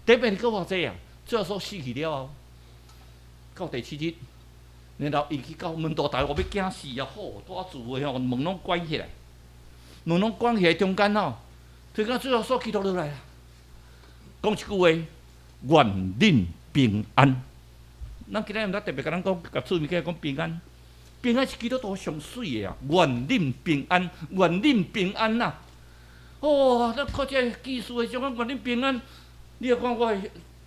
第一遍的復活節啊，主耶穌死去了後，到第七日，然後伊去到門徒，大家欲驚死啊！吼，拄仔聚會吼，門攏關起來，門攏關起來，中間吼，突然間主耶穌基督落來啊！講一句話，願恁平安。咱今日毋知特別共咱講，共厝邊講平安，平安是基督徒上媠的啊！願恁平安，願恁平安呐！哦，咱看這個記事的時陣，願恁平安。你若看我的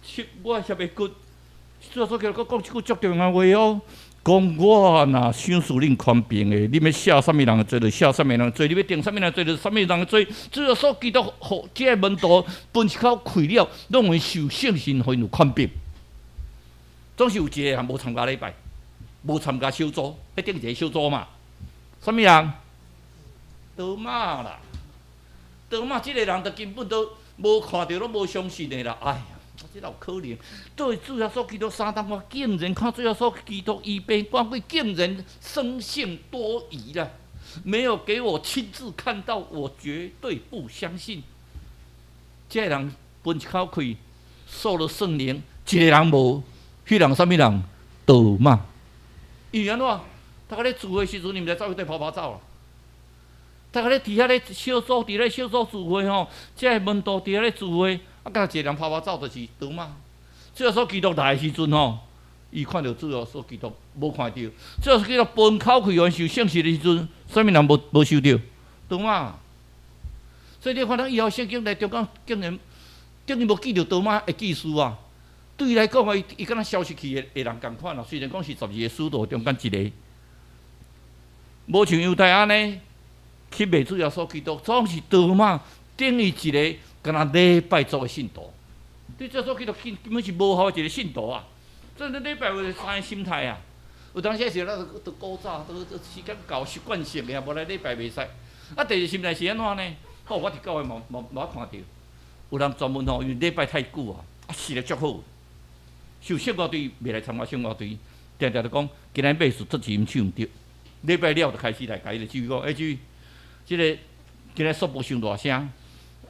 翕，我的翕的骨，主耶穌基督閣講一句足重要的話哦。講我若賞賜恁權柄的，你欲赦啥物人的罪，就赦啥物人的罪；你欲定啥物人的罪，就啥物人的罪。主耶穌基督予這個門徒分一口氣了，攏會受聖神，予𪜶有權柄。總是有一個人無參加禮拜，無參加小組，彼頂一個小組嘛。啥物人？多馬啦，多馬這個人就根本都無看著，攏無相信的啦。哎呀！這哪有可能？對主耶穌基督三頓外，竟然看主耶穌基督伊變趕鬼，竟然生性多疑啦！沒有給我親自看到，我絕對不相信。這個人分一口氣，受了聖靈，一個人無，彼人啥物人？多馬。因為按怎？大家咧聚會時陣，你毋知走去佗跑跑走啦。大家咧佇遐咧小組，佇咧小組聚會吼，這個門徒佇遐咧聚會。啊，敢若一個人跑跑走，就是多馬。主耶穌基督來的時陣吼，伊看著主耶穌基督無看著。主耶穌基督分口氣予𪜶受聖神的時陣，啥物人無受著？多馬。所以你看咱以後聖經內中間竟然等於無記著多馬的記事啊！對伊來講啊，伊敢若消失去的人仝款咯。雖然講是12個使徒中間一個，無像猶大按呢去賣主耶穌基督，總是多馬等於一個敢若禮拜族的信徒。對主耶穌基督根本是無效的一個信徒啊！所以咱禮拜有三个心態啊。有當時是咱都古早都時間到習慣性的啊，無來禮拜袂使。啊，第二心態是按怎呢？好，我佇教會嘛嘛嘛看著，有人專門吼，因為禮拜太久啊，啊，食得足好，受聖歌隊袂來參加聖歌隊，定定就講今仔牧師出錢唱毋對，禮拜了就開始來共彼个指揮講，欸，指揮，這个今仔速播傷大聲，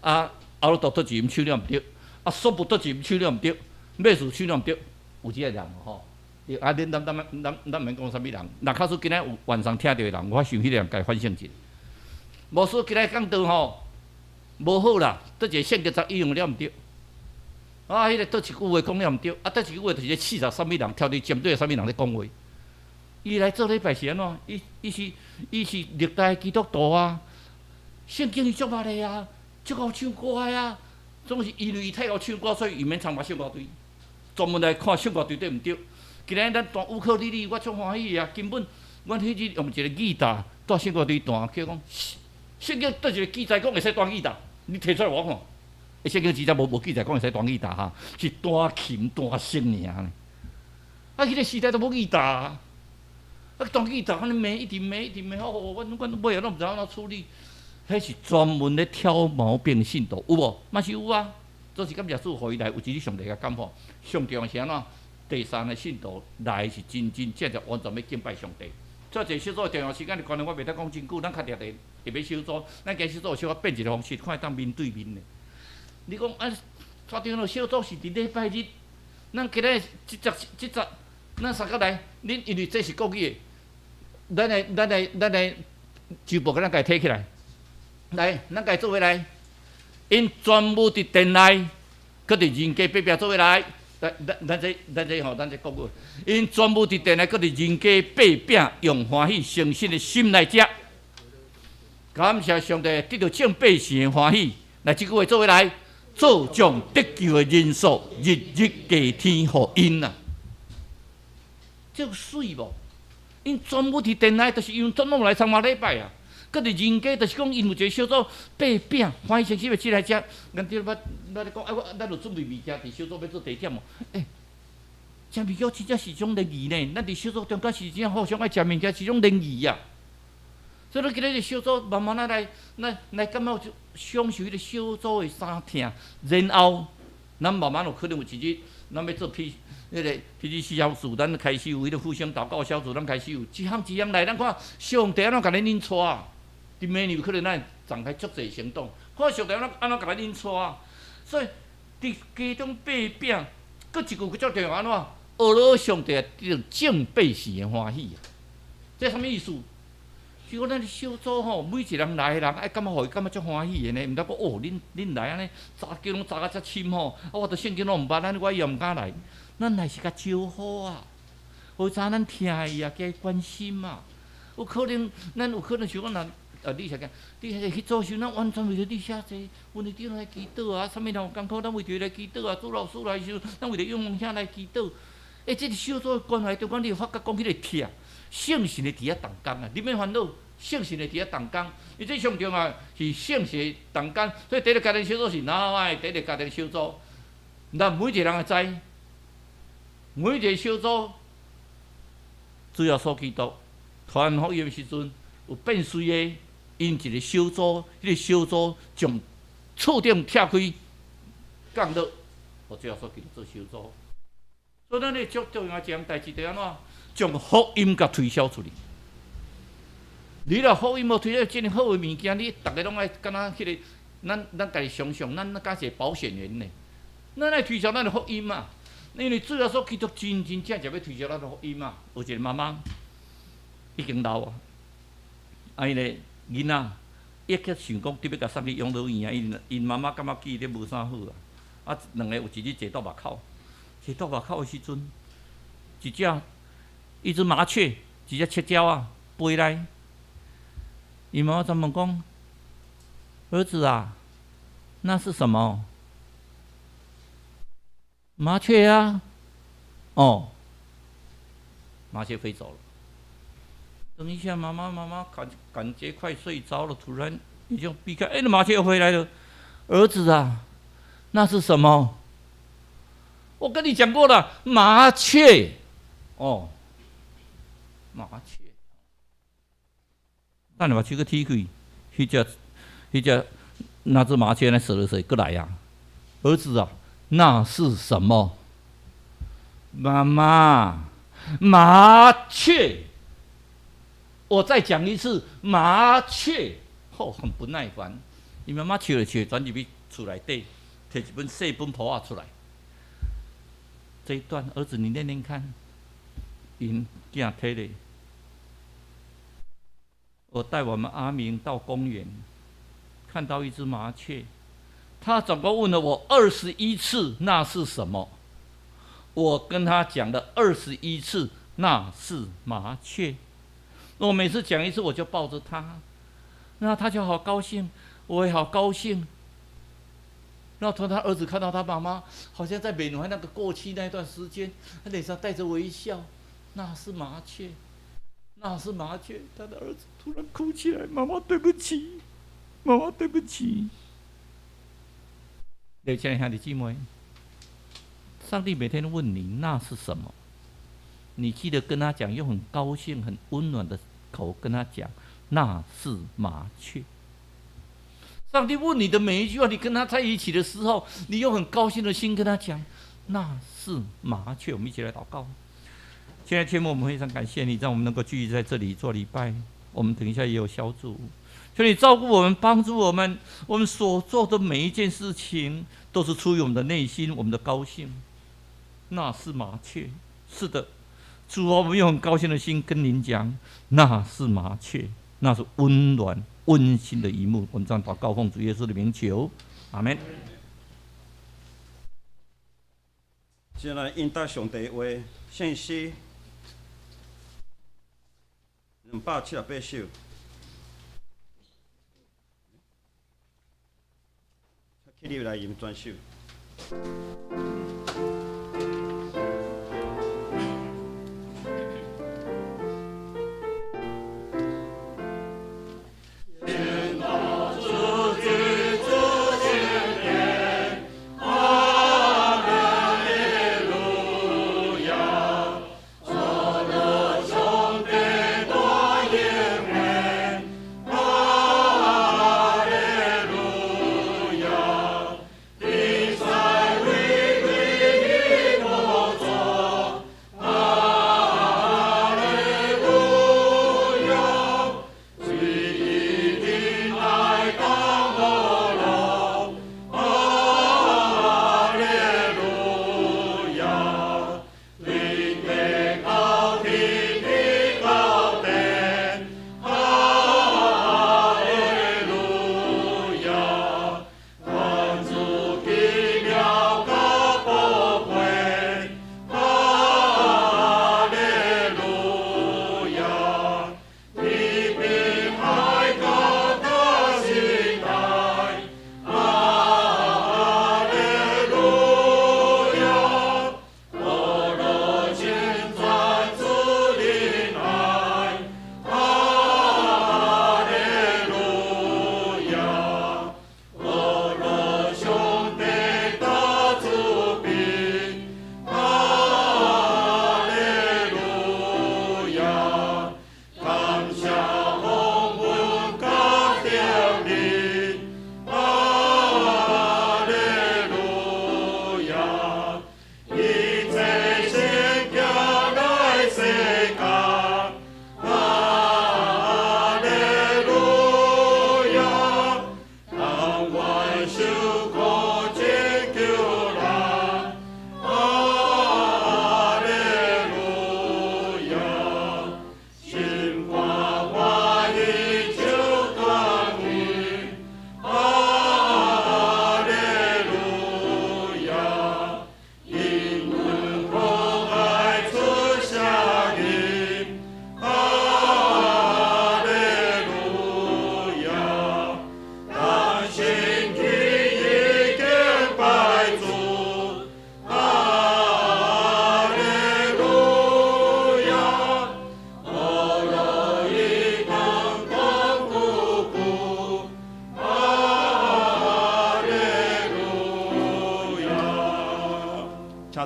啊，阿魯多出錢唱了毋對，啊，速播出錢唱了毋對，牧師唱了毋對，有這个人吼。啊！恁咱咱咱咱毋免講啥物人，若假使今仔有晚上聽著的人，我想彼个人共反省一下。牧師今仔講道吼，無好啦，佗一个聖經節引用了毋對。啊，彼个佗一句話講了毋對，啊，佗一句話就是咧刺殺啥物人，挑佇針對啥物人咧講話。伊來做禮拜是按怎？伊是歷代基督徒啊，聖經伊足捌的啊，足𠢕唱歌的啊，總是因為伊太𠢕唱歌，所以伊免參加聖歌隊，專門來看聖歌隊對毋對。今日咱彈烏克麗麗，我足歡喜啊！根本阮彼日用一个吉他蹛聖歌隊彈，叫講聖經佗一个記載講會使彈吉他，你提出來我看。欸，聖經記載無記載講會使彈吉他哈，是彈琴彈笙爾呢。啊，彼个時代都無吉他，啊，彈吉他，按呢罵一直罵一直罵，哦，阮尾仔攏毋知按怎處理。彼是專門咧挑毛病信徒，有無？嘛是有啊。總是感謝主，予伊來有一日上帝共感化。上重要是按怎？第三个信徒來是真真正正完全欲敬拜上帝。所以這小組重要時間的關係，我袂當講真久，咱較定定特別小組，咱今小組小可變一个方式，看會當面對面的。你講啊，蔡長老小組是佇禮拜日，咱今日這節這節，咱三個來，恁因為這是國語的，咱來周報，咱共提起來，來，咱共做伙來，𪜶全部佇殿內，閣佇人家擘餅做伙來。咱這吼，咱這國語，𪜶全部佇殿內，閣佇人家擘餅，用歡喜誠實的心來食。感謝上帝，得著眾百姓的歡喜。來，這句話做伙來，做將得救的人數日日加添予𪜶啊！這水無？𪜶全部佇殿內，就是因為全攏來參加禮拜啊。閣佇人家，就是講𪜶有一個小組擘餅，歡喜誠實的進來食。咱頂捌咱咧講，啊，我咱有準備物件佇小組欲做地點無？欸，食物件真正是一種禮儀呢。咱佇小組中間是真正互相愛食物件，是一種禮儀啊。所以咱今日小組慢慢仔來，來來感覺就享受彼个小組的相疼，然後咱慢慢有可能有一日，咱欲做 P 彼个 PGC 小組，咱開始有彼个復興禱告小組，咱開始有一項一項來，咱看上帝按怎共咱引帶。佇明年有可能咱會展開足濟行動，看上帝按怎按怎共咱引帶。所以佇家中擘餅，閣一句閣足重要按怎？學了上帝得著眾百姓的歡喜啊！這啥物意思？是講咱小組吼，每一個人來的人愛感覺予伊感覺足歡喜的呢？毋通講哦，恁來按呢，查經攏查甲遮深吼，啊，我著聖經攏毋捌，按呢我以後毋敢來。咱來是共招呼啊，予伊知影咱疼伊啊，共伊關心啊。有可能，咱有可能想講若。啊！你寫講，你彼個去做時，咱完全為著你寫這，阮的長來祈禱啊，啥物人有艱苦，咱為著伊來祈禱啊。主老師來時，咱為著永遠兄來祈禱。欸，這個小組的關懷中間，你會發覺講彼個疼，聖神會佇遐動工啊！你免煩惱，聖神會佇遐動工。伊這上重要是聖神動工，所以第一個家庭小組是哪來？第一個家庭小組，咱每一個人會知，每一個小組，主耶穌基督傳福音的時陣，有變隨的。𪜶一個小組，彼个小組將厝頂拆開，降落，予主耶穌基督做小組。所以咱咧足重要一項代誌，就按怎？將福音共推銷出去。你若福音無推銷這麼好的物件，你逐个攏愛敢若彼个，咱家己想想，咱敢是保險員呢？咱愛推銷咱的福音嘛？因為主耶穌基督真真正正欲推銷咱的福音嘛。有一個媽媽已經老啊，啊，彼个囡仔一直想講，得欲共送去養老院啊，𪜶媽媽感覺記憶力無啥好啊。啊，兩个有一日坐到外口，坐到外口的時陣，一隻麻雀，一隻赤鳥仔飛來，𪜶媽媽就問講：“兒子啊，那是什麼？麻雀啊！哦，麻雀飛走了。等一下，媽媽媽媽感覺快睡着了，突然你就避開，哎，那麻雀又回來了。兒子啊，那是什麼？我跟你講過了，麻雀。哦，麻雀。等下目睭閣鐵開，彼隻那隻麻雀呢？死了誰？閣來啊？兒子啊，那是什麼？媽媽，麻雀。我再講一次，麻雀。哦，很不耐煩。伊媽媽笑了笑，轉入去厝內底，提一本細本簿仔出來。這一段，兒子你念念看。𪜶囝提咧，我帶我們阿明到公園，看到一隻麻雀，他總共問了我21次，那是什麼？我跟他講了21次，那是麻雀。我每次講一次，我就抱着他，那他就好高興，我也好高興。然後突然他兒子看到他媽媽，好像在緬懷那個過去那段時間，他臉上帶着微笑。那是麻雀，那是麻雀。他的兒子突然哭起來：“媽媽對不起，媽媽對不起。”親愛的兄弟姊妹，上帝每天都問你那是什麼？你記得跟他講，用很高興、很溫暖的口跟他講，那是麻雀。上帝問你的每一句話，你跟他在一起的時候，你用很高興的心跟他講，那是麻雀。我們一起來禱告。親愛的天父，我們非常感謝你，讓我們能夠聚集在這裡做禮拜。我們等一下也有小組，求你照顧我們，幫助我們。我們所做的每一件事情，都是出於我們的內心，我們的高興。那是麻雀，是的，主啊，我們用很高興的心跟您講，那是麻雀，那是溫暖溫馨的一幕。我們這樣禱告，奉主耶穌的名求，阿門。先來應答上帝話，聖詩278首。起立來吟全首。 Amen.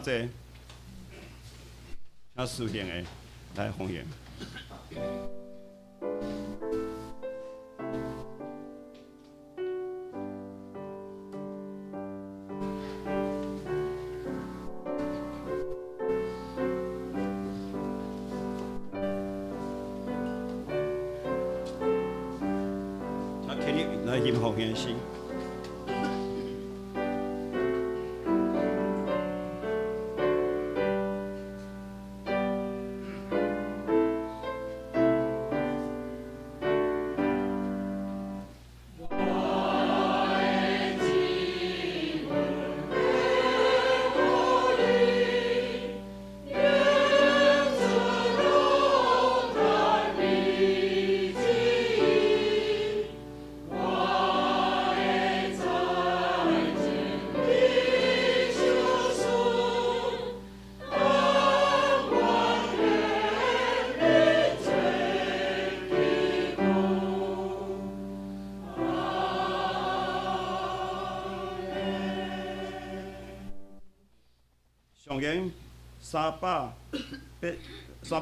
坐，請師兄的來奉獻。請起立來行奉獻詩。上弦391首，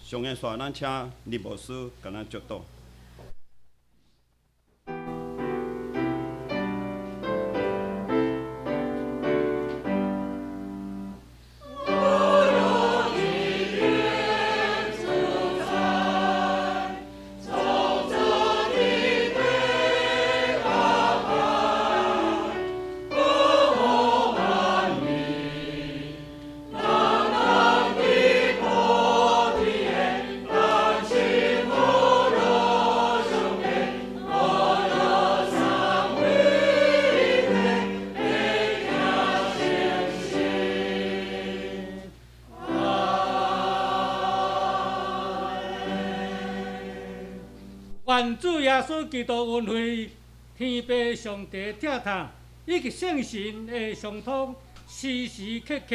上弦煞咱請林牧師共咱祝禱。願主耶穌基督恩惠、天父上帝疼痛，以及聖神的相通，時時刻刻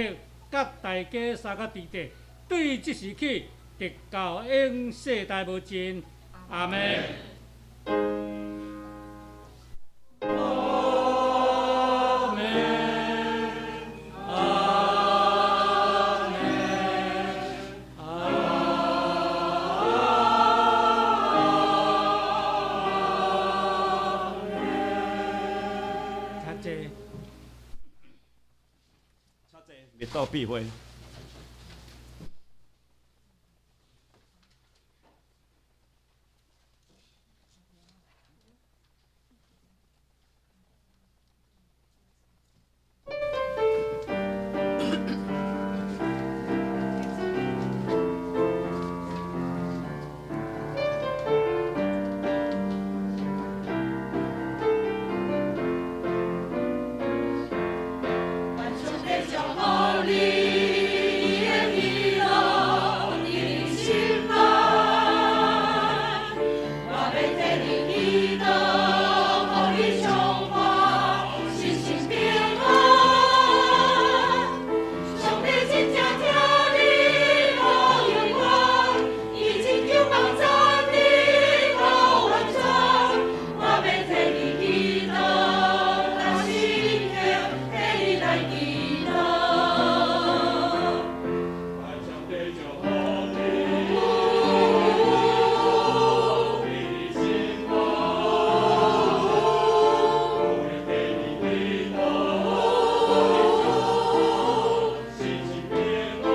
佮大家相佮佇咧，對這時起，直到永世代無盡。阿們。阿們，阿們，阿們。請坐。請坐，默禱閉會。願上帝祝福你的喜樂，你的心安。我欲替你祈禱，予你暢快，心情平安。上帝真正疼你到永遠，伊真渴望讚你到完全。我欲替你祈禱，逐時刻替你來祈禱。願上帝祝福你，你的心肝。我會替你祈禱，予你心情平安。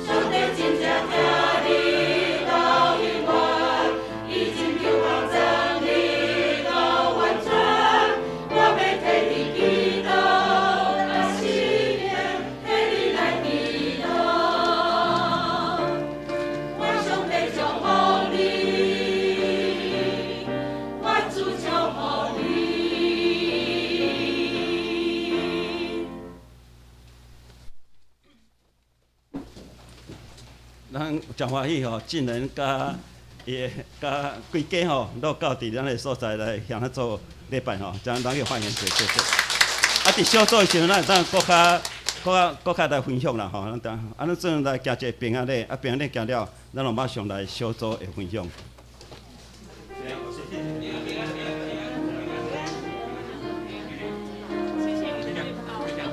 上帝真正疼你到永遠，伊真渴望讚你到完全。我欲替你祈禱，逐時刻替你來祈禱。願上帝祝福你，願主祝福你。咱誠歡喜吼，進人佮伊的佮規家吼，攏到佇咱的所在來向咱做禮拜吼，將咱去歡迎者，謝謝。啊，佇小組的時陣，咱會當閣較、閣較、閣較來分享啦吼。咱等，啊，咱轉來行一個平安禮，啊，平安禮行了，咱就馬上來小組的分享。謝謝。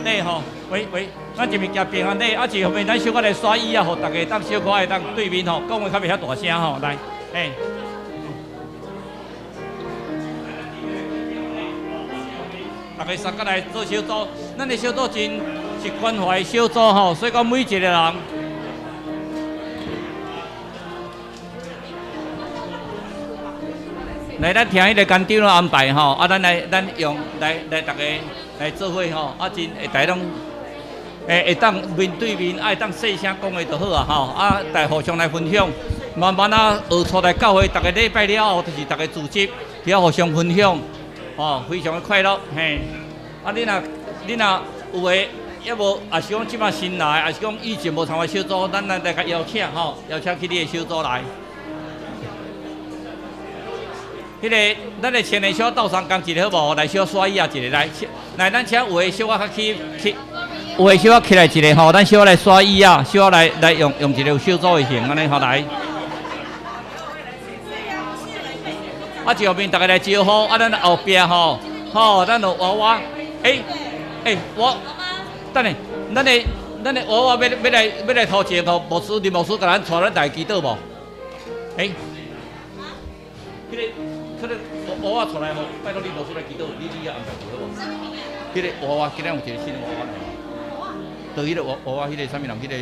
禮吼。喂喂，咱這邊行平安禮，啊，這後面咱小可來刷椅啊，予大家當小可會當對面吼，講話較袂遐大聲吼，來，嘿。大家相佮來做小組，咱的小組真是關懷小組吼，所以講每一個人。來，咱聽彼个干長的安排吼，啊，咱來咱用來來逐家來做伙吼，啊，真會大家攏會會當面對面，啊，會當細聲講話就好啊吼，啊，大家互相來分享，慢慢啊學出來教會，逐个禮拜了後就是逐家組織，佇遐互相分享，吼，非常的快樂嘿。啊，你若有的，抑無，也是講這擺新來，也是講以前無參加小組，咱來來共邀請吼，邀請去你的小組來。彼个，咱的青年小鬥相共一个好無？來小刷椅仔一个來，來咱請有的小可較起起，有的小可起來一个吼，咱小可來刷椅仔，小可來來用用一个有小組的形按呢吼來。啊，前面逐家來招呼，啊，咱後壁吼，吼，咱有娃娃，欸欸，我，等下，咱的娃娃欲來頭前吼，牧師林牧師共咱帶咱來祈禱無？欸，彼个。這个娃娃出來吼，拜託你牧師來祈禱，你也安排好無？彼个娃娃，今仔有一個新的娃娃來，對，彼个娃娃，彼个啥物人？彼个。